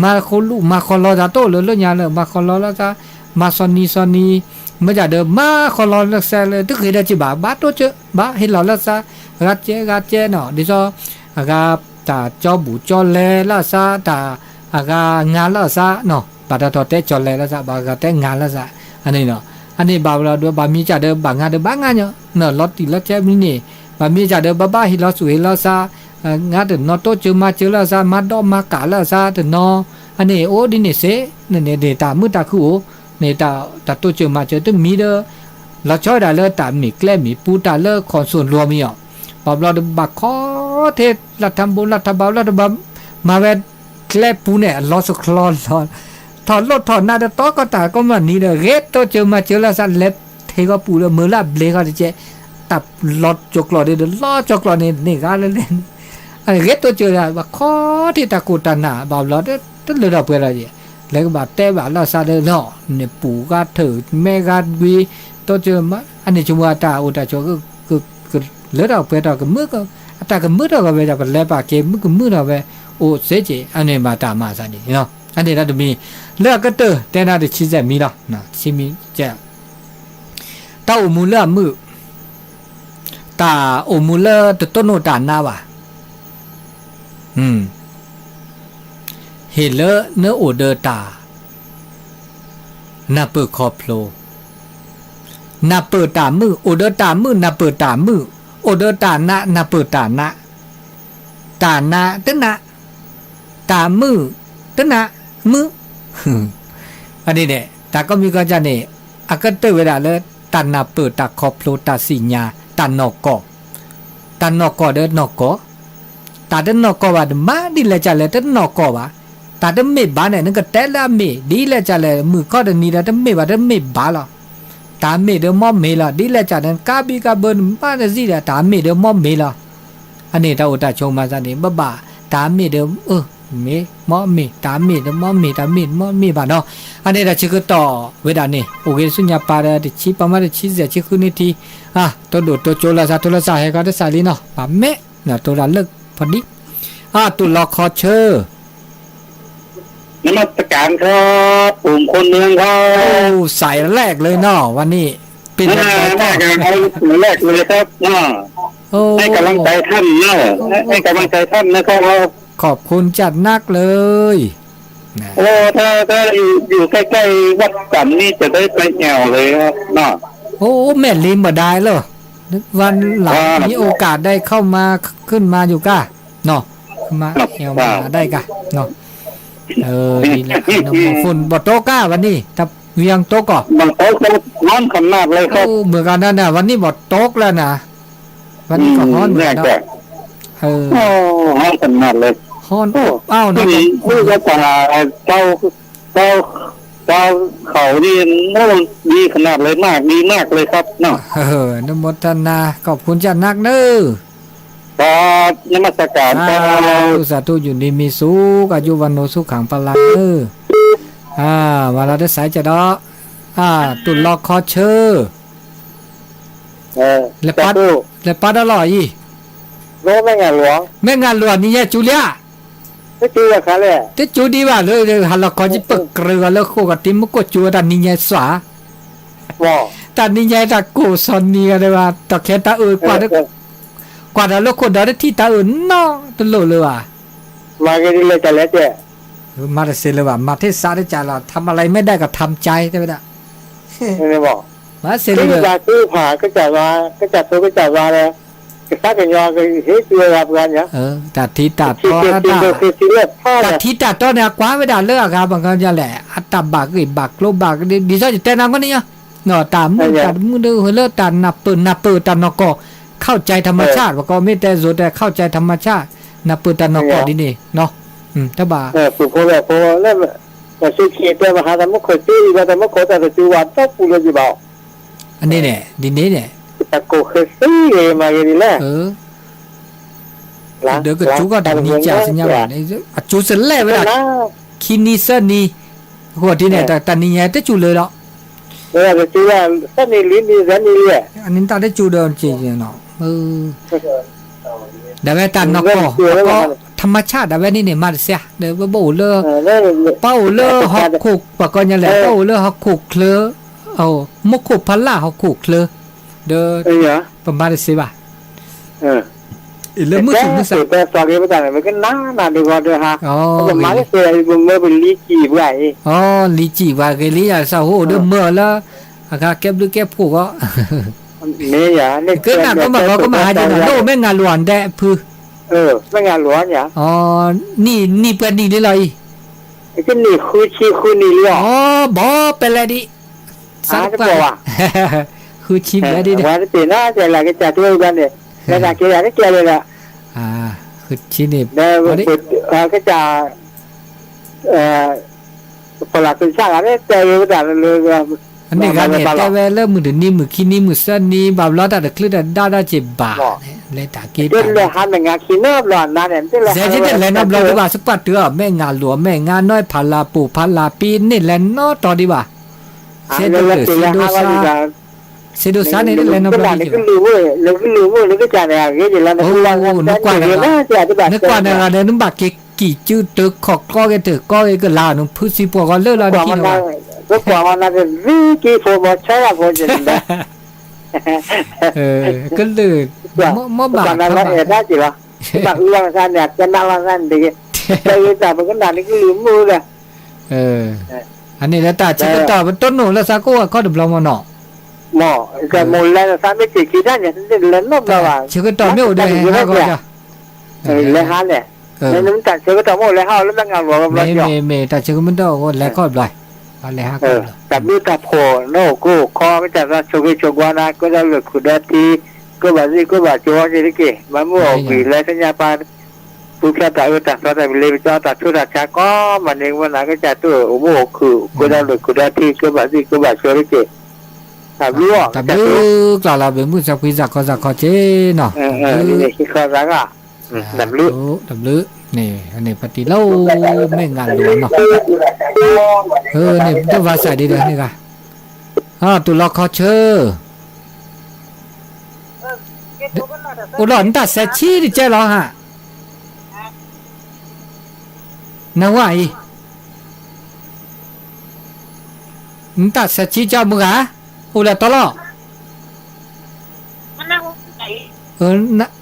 မၤဃိလူၢ် မၤဃီလီၤသးတအိၣ်လၢၤလၢညါလၢ မၤဃီလီၤလၢသး, မၤစီၤနံၤစီၤနံၤ, မ့ၢ်ဒၣ်ဒီး မၤဃီလီၤလၢသးလၢ တဂ့ၤဒီးက့ၤဘၣ် ဘၣ်တိစၢၤ ဘၣ်ဟ့ၣ်လီၤလၢသး, ဂၤကဲဂၤကဲနီၤ ဒ်သိး, အဂၤ, တၢ်ကၠီဘူၣ်ကၠီလဲလၢသး တၢ်, အဂၤငါလၢသးနီၤ ဘၣ်တၢ်ထီၣ်တဲကၠီၤလဲလၢသး ဘၣ်ဂၤတဲငါလၢသး, အန့ၣ်နီၤ, အန့ၣ်ဘၣ်ဘျီဒီး ဘၣ်မံၤစၢ်ဒီး ဘၣ်ငါဒီးဘၣ်ငါညီ, လီၤတံၢ်လီၤဆဲးမံၤန့ၣ်, ဘၣ်မံၤစၢ်ဒီး ဘၣ်ဘၣ်ဟ့ၣ်လီၤသူၣ်ဟ့ၣ်လီၤသး, ငါတနီၤတိစၢၤမၤစၢၤလၢသး မၤဒီးမၤကၣ်လၢသးတနီၤ, အန့ၣ်အိၣ်ဒ်န့ၣ်စ့, န့ၣ်န့ၣ်တၢ်မုာ်တၢ်ခုၣ်အိၣ်, န့ၣ်တၢ်တိစၢၤမၤစၢၤတမံၤဒီး, လီၤဆီဒၣ်လၢတၢ်မ့ၢ်ကျဲမ့ၢ်ပူၤတၢ်လၢ ခီၣ်စိၣ်လီၤမံၤအီၤ, ဘၣ်ဘျီဒီးဘၣ်ခီထဲ လၢထးဘိလၢထးဘၣ်လၢတဘၣ်, မၤဝဲ, ကျဲပူၤန့ၣ် အလီၤသချီလီၤ, ထီၣ်လိၣ်ထီၣ်နါဒီးတီကီၢ်တၢ်ကိးမုၢ်နံၤဒီး ဂဲၤတိစၢၤမၤစၢၤလၢသး လဲၤထဲဂီၤပူၤလၢမုၢ်လၢအဘျ့ဂီၤတကဲး, တၢ်လီၤကၠိၤကျိးဒီး လီၤကၠိၤကျိးန့ၣ် န့ၢ်ဂၤလၢလဲၣ်န့ၣ်, ဂဲၤတိစၢၤဘၣ်ခီထဲတၢ်ကိၢ်တၢ်နၢ် ဘၣ်ဘျီဒီး တလၢထီၣ်ပှဲၤထီၣ်ယဲၢ်, လဲၤကဘၣ်တဲဘၣ်လၢသးဒီးလီၤ, န့ၣ်ပူၤဂၤထၢၣ် မဲဂၤကွံ, တိစၢၤမၤ, အန့ၣ်ဆိကမိၣ်တၢ်အိၣ်တၢ်ဆိး ကလၢထီၣ်ပှဲၤထီၣ်ကမုာ်, အတၢ်ကမုာ်ထီၣ်ကီးဝဲဒၣ် ပလဲၤပာ်က့ၤမုာ်ကမုာ်ထီၣ်ဝဲ, အိၣ်စ့က့ၤ အန့ၣ်ဘၣ်တၢ်မၤသးန့ၣ်, အန့ၣ်တၢ်တမံၤ, လၢအကတၢၢ်တဲနၤတဆံစဲးမံၤလီၤ, ဆံမံၤကဲ, တၢ်အိၣ်မူလၢအမုာ်, တၢ်အိၣ်မူလၢတတိၢ်နီၣ်တၢ်နါဘၣ် ဟ့ၣ်လၢနအိၣ်ဒီးတၢ် နၢ်ပၢၢ်ခီဖျိ, နၢ်ပၢၢ်တၢ်မုာ်, အိၣ်ဒီးတၢ်မုာ် နၢ်ပၢၢ်တၢ်မုာ်, အိၣ်ဒီးတၢ်နး နၢ်ပၢၢ်တၢ်နး, တၢ်နးတနး, တၢ်မုာ်တနး, မုာ်, အန့ၣ်န့ၣ် တၢ်ကိးမံၤကိးကၢ်န့ၣ် အကတၢၢ်ဝဲဒၣ်လၢ တၢ်နၢ်ပၢၢ် တၢ်ခီဖျိ တၢ်သ့ၣ်ညါ တၢ်နီၢ်ကီၢ်, တၢ်နီၢ်ကီၢ်ဒီးနီၢ်ကီၢ်, တၢ်တနီၢ်ကီၢ်ဘၣ် နမၤဒ်လဲၣ်ကလဲၣ်တနီၢ်ကီၢ်ဘၣ်, တၢ်တမ့ၢ်ဘၣ်န့ၣ် နကတဲလၢအမ့ၢ် ဒ်လဲၣ်ကလဲၣ် မုၢ်ခီတနံၤဒီးတမ့ၢ်ဘၣ် တမ့ၢ်ဘၣ်လီၤ. တၢ်မ့ၢ်ဒီးမ့ၢ်မ့ၢ်လီၤ ဒ်လဲၣ်ကလဲၣ် နကါဘံကါဘၢ နမၤတစံၣ်ဒီး တၢ်မ့ၢ်ဒီးမ့ၢ်မ့ၢ်လီၤ. အန့ၣ်တၢ်အိၣ်တၢ်ဆိးမၤသးန့ၣ် ဘၣ်ဘၣ် တၢ်မ့ၢ်ဒီး မ့ၢ်မ့ၢ် တၢ်မ့ၢ်ဒီးမ့ၢ်မ့ၢ် တၢ်မ့ၢ်မ့ၢ်မ့ၢ်ဘၣ်နီၤ. အန့ၣ်တၢ်ဆၢကတီၢ်ဝဲဒၣ်န့ၣ် အိၣ်ဂ့ၤဆူညါပၤဒီး တဆံပာ်မး တဆံစဲး ဆံဃုနံၣ်ထံ တိၢ်ဒိၣ်တိၢ်ကၠိလၢသး တိၢ်လၢသးဟဲခီတစးလံနီၤ ပမ့ၢ် တိၢ်ဒၣ်လၢဖီဒံ အတိၢ်လီခီဆၢ นมัสการครับ ผมคนเมืองครับ โอ้ สายแรกเลยเนาะวันนี้ เป็นยังไงบ้าง สายแรกเลยครับ ให้กำลังใจท่านเนาะ ให้กำลังใจท่านนะครับ ขอบคุณจัดนักเลย โอ้ ถ้า ถ้าอยู่ อยู่ใกล้ๆ วัดจันทร์นี่จะได้ไปแอวเลยครับเนาะ โอ้ แม่นลีนบ่ได้เหรอ วันหลังมีโอกาสได้เข้ามา ขึ้นมาอยู่ก้า เนาะ มาแอวมาหาได้ก้า เนาะ เออ นี่แหละ ฝนบ่ตกก้าวันนี้ แต่เวียงตกก่อ บ่ตกครับ ร้อนขนาดเลยครับ โอ้ เหมือนกันนะเนี่ย วันนี้บ่ตกแล้วนะ วันนี้ก็ฮ้อนเหมือนกันเนาะ เออ โอ้ ฮ้อนขนาดเลย ฮ้อนอบอ้าวนะ นี่ นี่ก็ป่า เจ้า เจ้า เจ้าเขานี่ โอ้ ดีขนาดเลย มาก ดีมากเลยครับเนาะ เออ อนุโมทนา ขอบคุณจ้านักเนอะ ครับ นมัสการครับ สาธุ สาธุ อยู่ดีมีสุข อายุวัณโณ สุขัง พลัง เออ อ่า มาแล้วได้สายจะเนาะ อ่า ตุลอคอเชอร์ เออ လဲၤပာ် လဲၤပာ်ဒီးလီၤအံၤ မဲၢ်ငါလွၤ မဲၢ်ငါလွၤ နံၤညါစူၤလံဧါ တစူၤဒံးဘၣ်လၢ ဟးလီၤခီကံပကြၢးဂီၤလၢဃိာ်ကီးတံၤမူခိၣ်စူၤဝဲတၢ်နံၤညါစွၣ် တၢ်နံၤညါတၢ်ကိၢ်စီၤနံၤဂၤဒဲးဘၣ် တီၢ်ခဲတၢ်အၢၣ် ကွၢ်ဒီးလၢခိၣ်ဒီးတထံၣ်တၢ်အၢၣ်နီတလိၣ်လၢၤဘၣ် မၤဂ့ၤဒ်လဲၣ်ကလဲၣ်တဲ မၤတစဲးလၢၤဘၣ် မၤထဲစးတစးလီၤ ทำอะไรไม่ได้ก็ทำใจ တဲဝဲဒၣ် မၤစဲးလၢၤ ကစၢ်သိကစၢ်ဝါ ကစၢ်ကညီကဟ့ၣ်စံးဝဲပှၤညီ တၢ်ထံတၢ်တီ တၢ်ထံတၢ်တီန့ၣ် အကွၢ်ဝဲဒၣ်လၢအဂၤဘၣ်ကညီလဲၣ် အတၢ်ဘၣ်ဂ့ၢ်ဘၣ်ကျိၤဘၣ် ဒ်သိးယတဲနၤမ့ၢ်န့ၣ် တၢ်မုၢ်တၢ်မုၢ်ဒီးလၢတၢ်နၢ်ပၢၢ်နၢ်ပၢၢ်တၢ်နီၢ်ကီၢ် เข้าใจธรรมชาติ ပကိးမ့ၢ်တဲစိၤတဲ เข้าใจธรรมชาติ နၢ်ပၢၢ်တၢ်နီၢ်ကီၢ်ဒ်န့ၣ် တဘၣ် ပှၤစူၢ်က့ၤတဲပှၤဟးတၢ်မူခိၣ်စ့အံၤဘၣ် တၢ်မူခိၣ်တၢ်တစူၤဘၣ် ဒီပူၤလၢယဘၣ် အန့ၣ်န့ၣ် ဒ်န့ၣ်န့ၣ် တၢ်ကိၢ်ဃဲသံဂ့ၤမၤဂ့ၤဒ်လဲၣ် ဒီးကစူၤကီၢ်တၢ်နံၤကၢ်သ့ၣ်ညါဘၣ်န့ၣ် အစူၤစလဲၣ်ဝဲဒၣ် ခံနံၤသၢနံၤ အဃိဒ်န့ၣ် တၢ်နံၤညါတစူၤလၢၤဒီး တစူၤလၢၤ သၢနံၤလွံၢ်နံၤသၢနံၤလံ အန့ၣ်တၢ်တစူၤဒီး ဒ်ဝဲတၢ်နီၢ်ကီၢ် ပကိး ธรรมชาติ ဒ်ဝဲန့ၣ်န့ၣ် မၤတစဲး ဒီးပအိၣ်လၢ ပအိၣ်လၢဟီၣ်ခိၣ် ပှၤကိးညါလဲၣ် ပအိၣ်လၢဟီၣ်ခိၣ်ချၢ မူခိၣ်ဖးလၢ်ဟီၣ်ခိၣ်ချၢ ဒီး ပမၤတစဲးဘၣ် လၢမုၢ်သူၣ်မုၢ်သး ပကနၣ်နၤဒ်ဂီၤဒီးဟါ ပမၤတစဲး ပမၢပလံၤစံးပှၤအံၤ လံၤစံးပှၤဂ့ၤလံယၤ သးဟိၣ်ဒီးမၢအီၤလၢ အဂၤကဲဘျုးကဲဖှိၣ်ဂီၢ် မ့ၢ်ယၤ ကနၣ်ကမၣ်ဂီၤကမၣ်ဟါက့ၤနီၤ လၢအိၣ်မဲၢ်ငါလွၤဒဲးဖု မဲၢ်ငါလွၤညါ နံၣ်နံၣ်ပှဲၤနံၣ်လံလီၤအံၤ ကနံၣ်ဃုဆံဃုနံၣ်လံလီၤ အီ ဘီပဲလဲၣ်ဒံး စးတပှၢ်ဘၣ် ဃုဆံဘျဲၣ်ဒံး ဝဲတပ့ၤနီၤ ကဲလၢကစၢ်ကၠိဘၣ်န့ၣ် လၢတၢ်ကဲယၤတကဲလၢၤဒီး ဃုဆံန့ၣ် ကစၢ် ဖီလာ်သုးဆၣ်ဂၤန့ၣ် တဲဝဲဒၣ်လၢ အန့ၣ်ဂၤန့ၣ် တဲဝဲလၢမုၢ်တနံၤ မုၢ်ခံနံၤ မုၢ်သၢနံၤ ဘၣ်ဘျီတၢ်တချုးတဒါဒီးက့ၤဘၣ်န့ၣ် လဲၤတၢ်က့ၤတၢ် လဲၤဟးနငါခံနီတဘျီနၤန့ၣ် စဲးက့ၤတလဲၤနီတဘျီဒံးဘၣ် စပှၢ်တၢၢ် မဲၢ်ငါလိၤ မဲၢ်ငါနီၢ် ဖးလၢ်ပိာ် ဖးလၢ်ပံၤ န့ၣ်လဲၤနီတီဒံးဘၣ် စဲးဒိၣ်စဲးဒိၣ်စါ စဲးဒိၣ်စါန့ၣ် တလဲၤနီတဘျီဒံးဘၣ် နကွၢ်နဂၤဒီး နဘၣ်က့ၤကံၣ်စုတၢ်ခီၣ်ကျီဂ့ၤတၢ်ကီဂ့ၤကလၤ နဖုစံးပှီၢ်ဂီၤလၢလီၤနခံန့ၣ်ဘၣ် ကလုာ် မ့ၢ်ဘၣ် အန့ၣ်လၢတၢ်ဆၢကတီၢ် ပတိၢ်နီၣ်လၢသးကိးဂၤခီတဘျီမ့ၢ်နီၤ ဆၢကတီၢ်မ့ၢ်အိၣ်ဒီးဟဲဟးဂီၤ လဲၤဟးန့ၣ် မ့ၢ်တၢ်ဆၢကတီၢ်မ့ၢ်အိၣ်လဲၤဟးအီၤလၢမဲၢ်ငါလိၤဘျီ မ့ၢ်မ့ၢ် တၢ်ဆၢကတီၢ်မ့ၢ်အိၣ်လဲၤခီတဘျီ လဲၤဟးကီၢ်လီၤ, တၢ်ဘျုးတၢ်ဖှိၣ် နအိၣ်ကိးအိၣ်ခီ ကစၢ်သးဆိၣ်ဂ့ၤဆိၣ်ဝါနၤ ကၢဒီးလၢၢ်ခုၣ်ဒီထံ ကၢဘၣ်စံးကၢဘၣ်ကၠိဝဲက့ၤတက့ၢ်. မၤမုၢ်အိၣ်ဘှံးလၢသ့ၣ်ညါပှၤ ပူၤဖျဲးတၢ်အၢတၢ်သီတၢ်ဘျ့ ပကၠီတၢ်ဆူးတၢ်ဆါကိးမုၢ်နံၤ မုၢ်နၤကစၢ်တိၢ်အိၣ်မူအိၣ်ခုၣ် ကၢဒီးလၢၢ်ခုၣ်ဒီထံ ကၢဘၣ်စံးကၢဘၣ်ကၠိတက့ၢ်. တၢ်ဘျုးအီၤ တၢ်ဘျုးကျါလီၤ ဘၣ်မုၢ်စၢဖှံစၢ်ခီစၢ်ခီက့ၤနီၤ, တၢ်ဘျုး, တၢ်ဘျုး, န့ၣ် န့ၣ် ပတံၤလီၤ မဲာ်ညါလိၤနီၤ, န့ၣ် တၢ်ဘၣ်စၢ်ဒ်ဒီးန့ၣ်ဂၤ, တူၢ်လီၤခီဆၢ အိၣ်ဒီးနတၢ်စဲးဆံတကဲလီၤဟါ, နဝၤအံၤ, နတၢ်စဲးဆံကၠီမုၢ်ဂၤ, အိၣ်လၢတီလီၤ,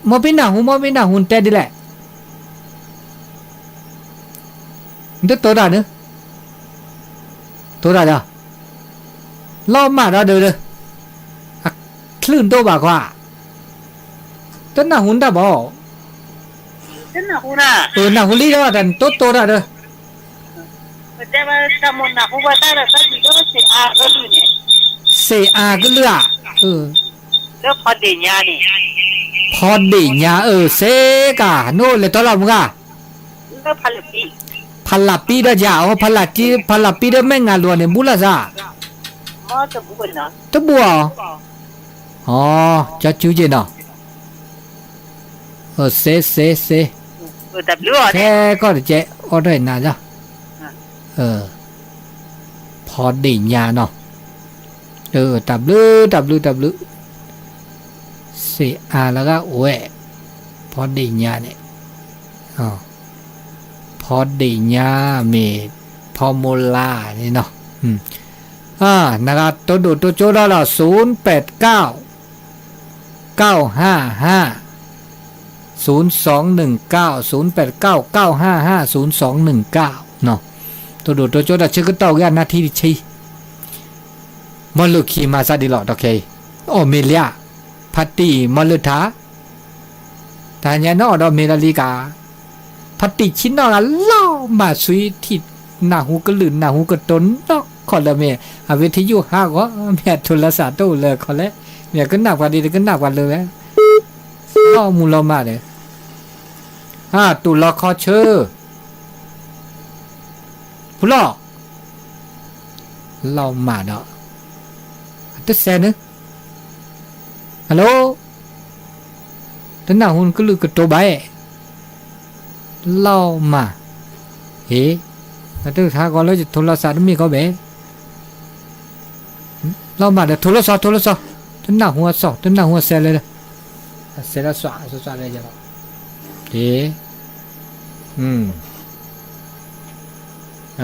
မ်ပနၢ်ဟူ မ်ပနၢ်ဟူ နတဲဒ်လဲၣ်, နတတိၤတၢ်န့ၣ်, တိၤတၢ်ဒီး လီၤမၢ်ဒီးဒုး, အချုးဒိၣ်ဘၣ်ခွါ, တနၢ်ဟူနတၢ်ဘၣ်, နၢ်ဟူလံဒီး တၢ်နတိတိတၢ်ဒီး, စ့အါကလုၢ်ဧါ, ဖီဒ့ၣ်ညါ, အၢ စ့ကၤ နအိၣ်လဲၤတီလီၤမုၢ်ဂၤ ဖးလးပံဒီးယၤ, အိ ဖးလးပံဒီးမဲာ်ညါလိၤန့ၣ် ဘူးလီၤစၢ်, တဘူးအီၤ, အိ ကၠီကၠူက့ၤနီၤ, စ့ စ့ စ့, ခဲကီၢ်တကဲ အီၣ်တၢ်အံၤနၤလီၤ, ဖီဒ့ၣ်ညါနီၤ, တၢ်ဘျုး တၢ်ဘျုး တၢ်ဘျုး, စ့အါလၢဂၤအိၣ်ဝဲ, ဖီဒ့ၣ်ညါန့ၣ် ဖီဒ့ၣ်ညါမ့ၢ် ဖီမူလါန့ၣ်နီၤ, နဂၤတိဒိၣ်တိကၠိဒီးလီၤ ศูนย์แปดเก้า เก้าห้าห้า ศูนย์สองหนึ่งเก้า ศูนย์แปดเก้า เก้าห้าห้า ศูนย์สองหนึ่งเก้า နီၤ, တိဒိၣ်တိကၠိဒီးဆၢကတီၢ်ဂ့ၤအနၢ်ထံတဆံ မီၢ်လၢခံမၤစၢ်ဒ်လီၤ ဒီးခဲအံၤ, အီၣ်မ့ၤလံဧါ, ဖါတံၢ်မီၢ်လၢထါ, တၢ်ညါနအီၣ်ဒီးမ့ၤလီၤလံကၤ, ဖါတံၢ်ဆံနီၣ်ဂၤလီၤမၢ်ဆှံထံၣ်, နၢ်ဟူကလုၢ်နၢ်ဟူကတိၤနီၢ်ခီၣ်လၢမ့ၢ် အဝဲထံၣ်ယိၣ်ဟးဂီၤ မ့ၢ်အထိၣ်လီၤစၢ်တအိၣ်လၢခီလဲၣ်, မ့ၢ်အကနၣ်ပှၤဒ်တကနၣ်ပှၤလၢဝဲ, လီၤမူလီၤမၢ်ဒီး, တူၢ်လီၤခီဆၢ ဖုလီၤ, လီၤမၢ်ဒီး, တစဲးန့ၣ်, hello, တနၢ်ဟူနကလုၢ်ကတိၤဘၣ်, လီၤမၢ်, ဟ့ၣ်, တထါကီလၢယထိၣ်လီၤစၢ်တမ့ၢ်ကီဘဲ လီၤမၢ်ဒီး ထိၣ်လီၤစီၤ ထိၣ်လီၤစီၤ, တနၢ်ဟူအစီၤ တနၢ်ဟူအစဲးလဲၣ်, အစဲးလီၤစီၤ စီၤစီၤလဲၣ်ယလီၤ, ဟ့ၣ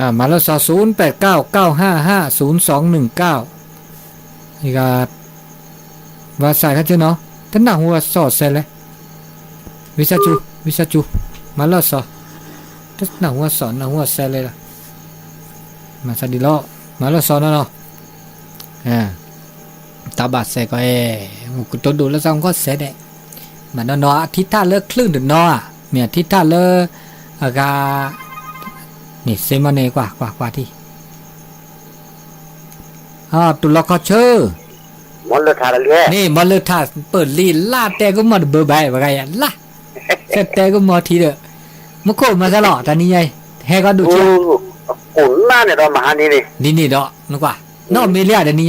်, မၤလီၤစီၤ ศูนย์แปดเก้า เก้าห้าห้า ศูนย์สองหนึ่งเก้า, ယဂၤ ဘၣ်ဆၣ်ခါဆ့နီၤ တနၢ်ဟူအစီၤအစဲးလဲၣ်, ဝံသးစူၤ ဝံသးစူၤ မၤလီၤစီၤ, တနၢ်ဟူအစီၤ နၢ်ဟူအစဲးလဲၣ်လီၤ, မၤသးဒ်လီၤ, မၤလီၤစီၤနီၤနီၤ, တၢ်ဘၣ်စဲးကီးအဲ, ကတိၤဒိၣ်လၢသးမူကီၢ်စဲးဒဲး, မၤနီၤနီၤ အထံထၣ်လၢချုးတနီၤဧါ, မ့ၢ်အထံထၣ်လၢ အဂၤ, န့ၣ်စ့မီၢ်န့ၣ် ကွၢ်ကွၢ်ကွၢ်ထံၣ် တူၢ်လီၤခီဆၢ, မီၢ်လၢထါတလံန့ၣ် မီၢ်လၢထါပၢၢ်လံလၢတဲကမီၢ်တဘၢဘၣ် ပှၤဂၤယၤလၢ, တဲတဲကမီၢ်ထံဒီး, မူခိၣ်မၤသးလီၤ တနံၤညါအံၤ, ဟဲကီၢ်ဒိၣ်ဆၢ, ဒ်န့ၣ်ဒီး နကွၢ်, နအီၣ်မ့ၤလံဧါတနံၤညါအံၤ, အီၣ်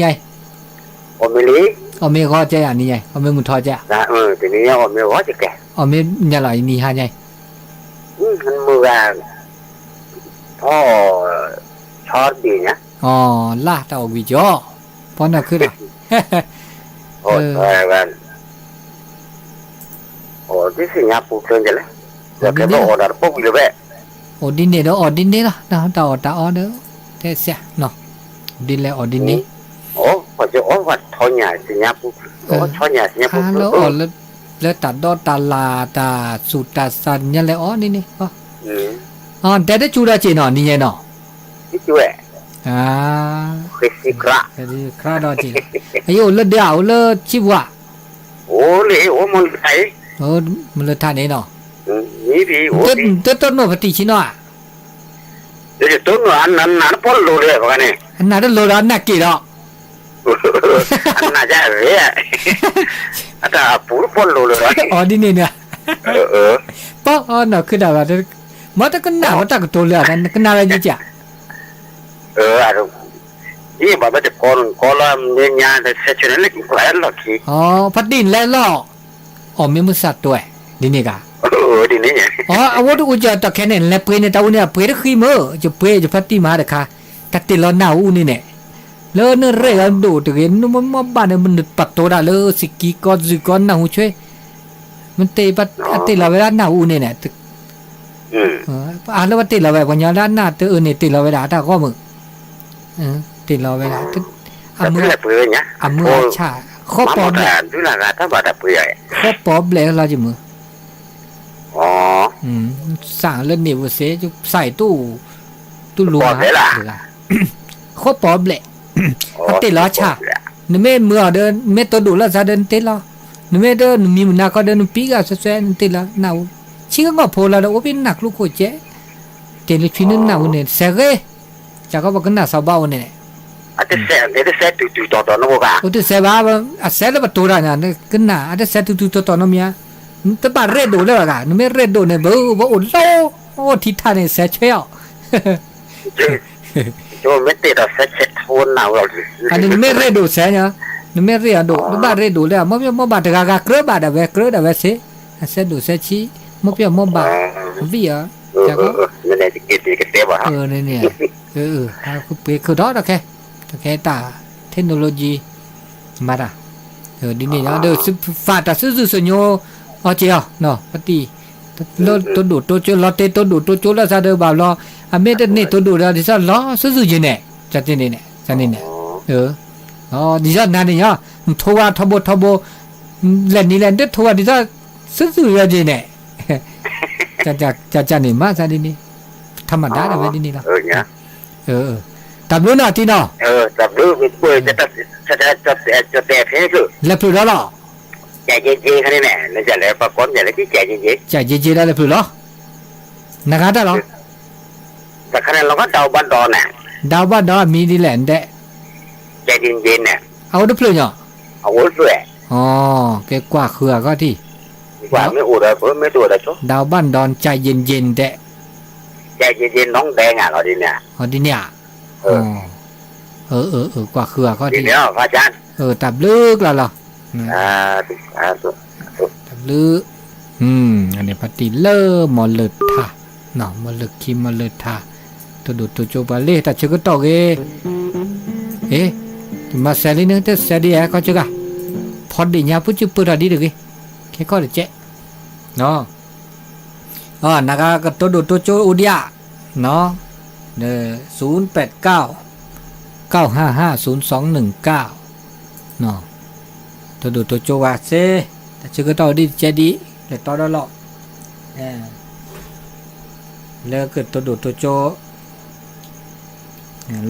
မ့ၤဂီၤကဲဧါနံၤညါအံၤ, အီၣ်မ့ၤမုၢ်ထီၣ်ကဲဧါ, အီၣ်မ့ၤညါလီၤအံၤနံၤဟါညါအံၤ, မုၢ်ဂၤ ဖီ, ဆီဒံၣ်ညါ, အီၤ လၢတၢ်အီၣ်ကွံာ်ကီ, ဖီနၢ်ခုလီၤ, အီၣ်သ့ၣ်ညါပူၤဖျဲးလဲၣ်, အီၣ်ဒ်န့ၣ်, အီၣ်ဒ်န့ၣ်လီၤ, တၢ်အီၣ်တၢ်အီဒီး, တဲစၢ်, ဒ်လဲၣ်အီၣ်ဒ်န့ၣ်, အီၣ်ညါ, လၢတၢ်ဒီတၢ်လၢ် တၢ်ဆူးတၢ်ဆါညါလဲၣ်အီၣ်ဒ်န့ၣ်, တဲတကၠူဒီးက့ၤနီၤ နံၤညါနီၤ, ခရၣ်ဒီးက့ၤ, အအိၣ်လၢဒၢးဧါ အိၣ်လၢဆံပူၤဧါ, မုၢ်လၢထါန့ၣ်နီၤ, တတိၢ်နီၣ်ပတံၢ်ဆံနီၤဧါ, တတိၢ်နီၣ်အနးနးနပီၣ်လိၤလၢပှၤဂၤန့ၣ် အနၢ်တလိၤဒီးအနၢ်က့ၤဒီး, အနၢ်ယဲၢ်, အတၢ်အပူၤတဖီလိၤလၢၤဒီး, အီၤဒ်န့ၣ်န့ၣ်, ပနီၢ်ခုဒၣ်ဘၣ်, မ့ၢ်တကနၣ်ဝဲတၢ်ကတိၤလၢ နကနၣ်ဝဲကက, ဒ်ဘၣ်ဘၣ်တကီကီလီၤ မ့ၢ်ညါတဆဲးဆဲးန့ၣ်လၢကကွၢ်လီၢ်ခံ, ဖါတံၢ်လဲၤလီၤ, အီၣ်မ့ၢ်မုၢ်ဆါတွဲ, ဒ်န့ၣ်ဂၤ, အီၤ အဝဲတအိၣ်ကီတၢ်ခဲန့ၣ် လဲၤပှ့ၤန့ၣ် တၢ်အူန့ၣ် အပှ့ၤတဃံမ့ၢ် ယပှ့ၤ ယဖါတံၢ်မၤတခါ, တၢ်တ့ၢ်လီၤနၢ်ဟူအူန့ၣ်န့ၣ်, လၢနရဲၣ်အဒိၣ်တဂ့ၤ နမ့ၢ်မ့ၢ်ဘၣ်န့ၣ် မနုၤပာ်တိၤတၢ်လၢစကံကီၢ်စူၤကီၢ်နၢ်ဟူဆွဲ, မ့ၢ်တ့ၢ် အတ့ၢ်လီၤဝဲဒၣ်နၢ်ဟူအူန့ၣ်န့ၣ်, အါလၢပတ့ၢ်လီၤဝဲ ပှၤညီလၢအနၢ်တအုးန့ၣ် တ့ၢ်လီၤဝဲဒၣ်တၢ်ဂီၢ်မုၢ်, တ့ၢ်လီၤဝဲဒၣ်, အမုၢ်, အမုၢ်အဆၣ်, ဃီပီၤဘျဲၣ်, ဃီပီၤဘျဲၣ်လီၤယမုၢ်, စၢ်လၢန့ၣ်ဝဲစ့ၢ် စၢ်အံၤတအိၣ်, တလိၤ, ဃီပီၤဘျဲၣ်, အတ့ၢ်လီၤဆၣ်, နမ့ၢ်မုာ်အီၤဒီး နမ့ၢ်တိၢ်ဒိၣ်လၢသးဒီးနတ့ၢ်လီၤ, နမ့ၢ်ဒီးနမံၤမုၢ်နၤခီဒီး နပံၤဂၤစွဲစွဲ နတ့ၢ်လီၤနၢ်ဟူ, ဆံကငီၢ်ဖိလီၤဒီး အိၣ်ဘၣ်နၢ်ကျိခိၣ်ကဲ, တ့ၢ်လၢဆွံနနၢ်ဟူန့ၣ် စဲးဂ့ၤ, ကၢ်ကီပကနၣ်စီၤဘၣ်အိၣ်န့ၣ်, တစဲးဘၣ်, အစဲးလၢပတိၤတၢ်န့ၣ် ကနၣ် အတစဲးတူၤတူၤတီၤတီၤနီတမံၤ, တဘၣ်ရဲၣ်ဒိၣ်လၢၤဘၣ်ဂၤ, နမ့ၢ်ရဲၣ်ဒိၣ်န့ၣ် ဘၣ်အိၣ်လီၤ, အိၣ်ထံထးန့ၣ် စဲးဆွဲအီၤ နမ့ၢ်ရဲၣ်ဒိၣ်စဲး, နမ့ၢ်ရဲၣ်အဒိၣ်, နဘၣ်ရဲၣ်ဒိၣ်လၢ မိၢ်ပၠီၣ်မိၢ်ဘၣ်တဂၤဂၤကြၢးဘၣ်ဒၣ်ဝဲ ကြၢးဒၣ်ဝဲစ့ၢ်, အစဲးဒိၣ်စဲးဆံး, မိၢ်ပၠီၣ်မိၢ်ဘၣ်, ဝံၣ်အီၤ, ကၢ်ကီ, န့ၣ်, ပှ့ၤခုၣ်ထီၣ်တခဲ, တခဲတၢ် technology မၤတၢ်, ဒ်န့ၣ်ဒီး ဖးတၢ်စုစုစိၤညိ အီက့ၤအီၤ, ပတံၢ်, လၢတိၢ်ဒိၣ်တိၢ်ကၠိ လီၤတဲာ်တိၢ်ဒိၣ်တိၢ်ကၠိလၢသးဒီးဘၣ်ဘျီ, အမ့ၢ်တန့ၢ်တိၢ်ဒိၣ်ဒီး ဒ်သိးလီၤစုစုယံၤန့ၣ်, န့ၣ်န့ၣ်, ဒ်သိးနၤန့ၣ်ညီ, နထိဝဲထီဘိထီဘိ, လဲၤနံၤလဲၤနထိဝဲဒ်သိး, စုစုယံၤန့ၣ်, ကန့ၣ်မၤသးဒ်န့ၣ်, ထမဒါဒၣ်ဝဲဒ်န့ၣ်လီၤ, တၢ်ဘျုးနီၤတံၤနီၤ, လဲၤဖျုးဒီးလီၤ, ကယ့ကယ့လၢလဲၤဖျုးလီၤ, နဂၤတၢ်လီၤ, ဒၣ်ဘၣ်ဒီးမံၤဒ်လဲၣ်ဒဲး, အအိၣ်တဖျၢၣ်ညီ, ကဲကွၢ်ဃုာ်အခီၣ်ထံး, ဒၣ်ဘၣ်ဒီး ကယ့ကယ့ဒဲး, ဒ်န့ၣ်ဧါ, ကွၢ်ဃုာ်အခီၣ်ထံး, တၢ်ဘျုးကျါလီၤ, တၢ်ဘျုး, ဖါတံၢ်လၢမီၤလၢထါ, မီၤလၢခံမီၤလၢထါ, တိၢ်ဒိၣ်တိၢ်ကၠိပှၤလၢတၢ်ဆၢကတီၢ်ဂ့ၤ, မၤစဲးလံန့ၣ် တစဲးဒ်ယဲခီဆၢဂၤ, ဖီဒ့ၣ်ညါပူၤစူၢ်ပၢၢ်ထီၣ်ဒ်တဂ့ၤ, ခဲခီၣ်တကဲး, နဂၤကတိၢ်ဒိၣ်တိၢ်ကၠိအိၣ်ဒံးဧါ, ဒီး ศูนย์แปดเก้า เก้าห้าห้า ศูนย์สองหนึ่งเก้า, တိၢ်ဒိၣ်တိၢ်ကၠိဝဲစ့ၢ်, တၢ်ဆၢကတီၢ်ဒ်တကဲးဒ်, လဲၤတီဒီလီၤ, လၢကတိၢ်ဒိၣ်တိၢ်ကၠိ, လၢ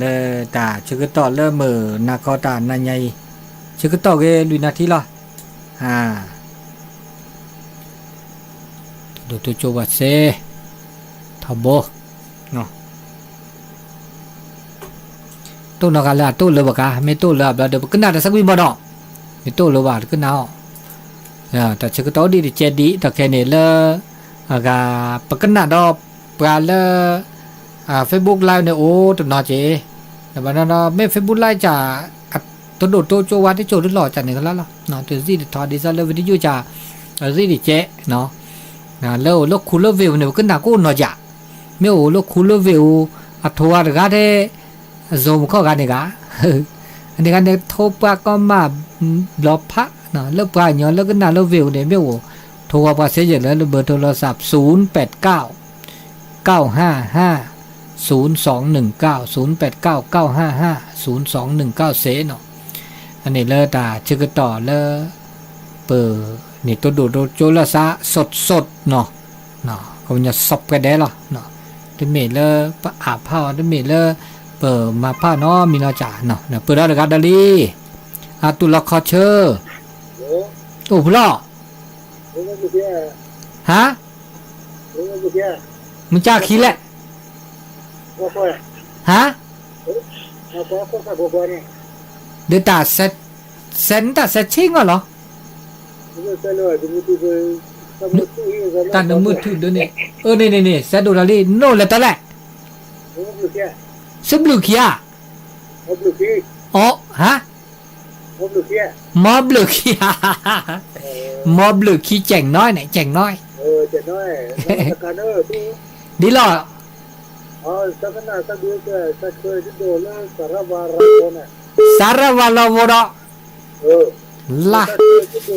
တၢ်ဆၢကတီၢ်လၢမုၢ်နၤခီတၢ်နၤညါအံၤ, ဆၢကတီၢ်ဂ့ၤလွံၢ်နၣ်ထံလီၤ, တိၢ်ဒိၣ်တိၢ်ကၠိဝဲစ့ၢ်, ထီဘိ တိၢ်နီၢ်ဂၤလၢအတိၢ်လၢဘၣ်ကါ, မ့ၢ်တိၢ်လၢအဘျီဒီး ပကနၣ်တၢ်သးကွံမီၢ်နီၤ, မ့ၢ်တိၢ်လၢဘၣ်တကနၣ်အီၤ, တၢ်ဆၢကတီၢ်ဒ်တကဲးဒ် တၢ်ခဲန့ၣ်လၢ, အဂၤ, ပကနၣ်ဒီးပှၤလၢ, Facebook Live န့ၣ်အိၣ်တနီၤက့ၤ, ဒီးဘၣ်နီၤနီၤ မ့ၢ် Facebook Live က, တိၢ်ဒိၣ်တိၢ်ကၠိဝဲတကၠိတလီၤကန့ၣ်ကလါလီၤ, တစံၣ်တထီဒ်သိးလၢ video က, အစံၣ်တကဲး လၢအိၣ်လၢခူလၢဝ့ၢ်ပူၤန့ၣ် ပကနၣ်ကအိၣ်နီၤယၤ, မ့ၢ်အိၣ်လၢခူလၢဝ့ၢ်ပူၤ, အထိးဝဲတဂၤထဲ, အစိၤမုခီၣ်ဂၤန့ၣ်ဂၤ, အန့ၣ်ဂၤန့ၣ် ထိးပှၤကီမးဘျီဖး, လၢပှၤကညီလၢကနၣ်လၢဝ့ၢ်ပူၤန့ၣ် မ့ၢ်အိၣ်, ထိးဝဲပှၤစ့ယဲၢ်လၢလၢ เบอร์โทรศัพท์ ศูนย์แปดเก้า เก้าห้าห้า ศูนย์สองหนึ่งเก้า ศูนย์แปดเก้า เก้าห้าห้า ศูนย์สองหนึ่งเก้า စ့နီၤ, အန့ၣ်လၢတၢ်ဆၢကတီၢ်လၢ, ပ, န့ၣ်တိၢ်ဒိၣ်တိၢ်ကၠိလၢသး สดสด နီၤ, ကညီစီၤပှဲၤဒဲးလီၤ, တမ့ၢ်လၢပအးဖးအီၤ တမ့ၢ်လၢ, ပမၤဖးနီတမံၤနီတဂၤ, ပၢၢ်ဒီးတဂၤဒီးလံ, အတူၢ်လီၤခီဆၢ, အိၣ်ဖုလီၤ, ဟါ, မုၢ်ကၢ်ခံလဲၣ်, ဟါ ဒ်တၢ် စဲနတၢ်စဲဆ့ၣ်နီၤလီၤ, တၢ်နမုၢ်ထူၣ်ဒ်န့ၣ်, အန့ၣ်န့ၣ်န့ၣ် စဲဒိၣ်တၢ်လံ နိၣ်လဲၤတၢ်လဲၣ်, စဘျုးခံဧါ, အၢ ဟါ, မ်ဘျုးခံဧါ, မ်ဘျုးခံ ကဲးနီၢ်န့ၣ် ကဲးနီၢ်, ဒ်လီၤ, စၤရဝၤလီၤဝိဒီး, လၢ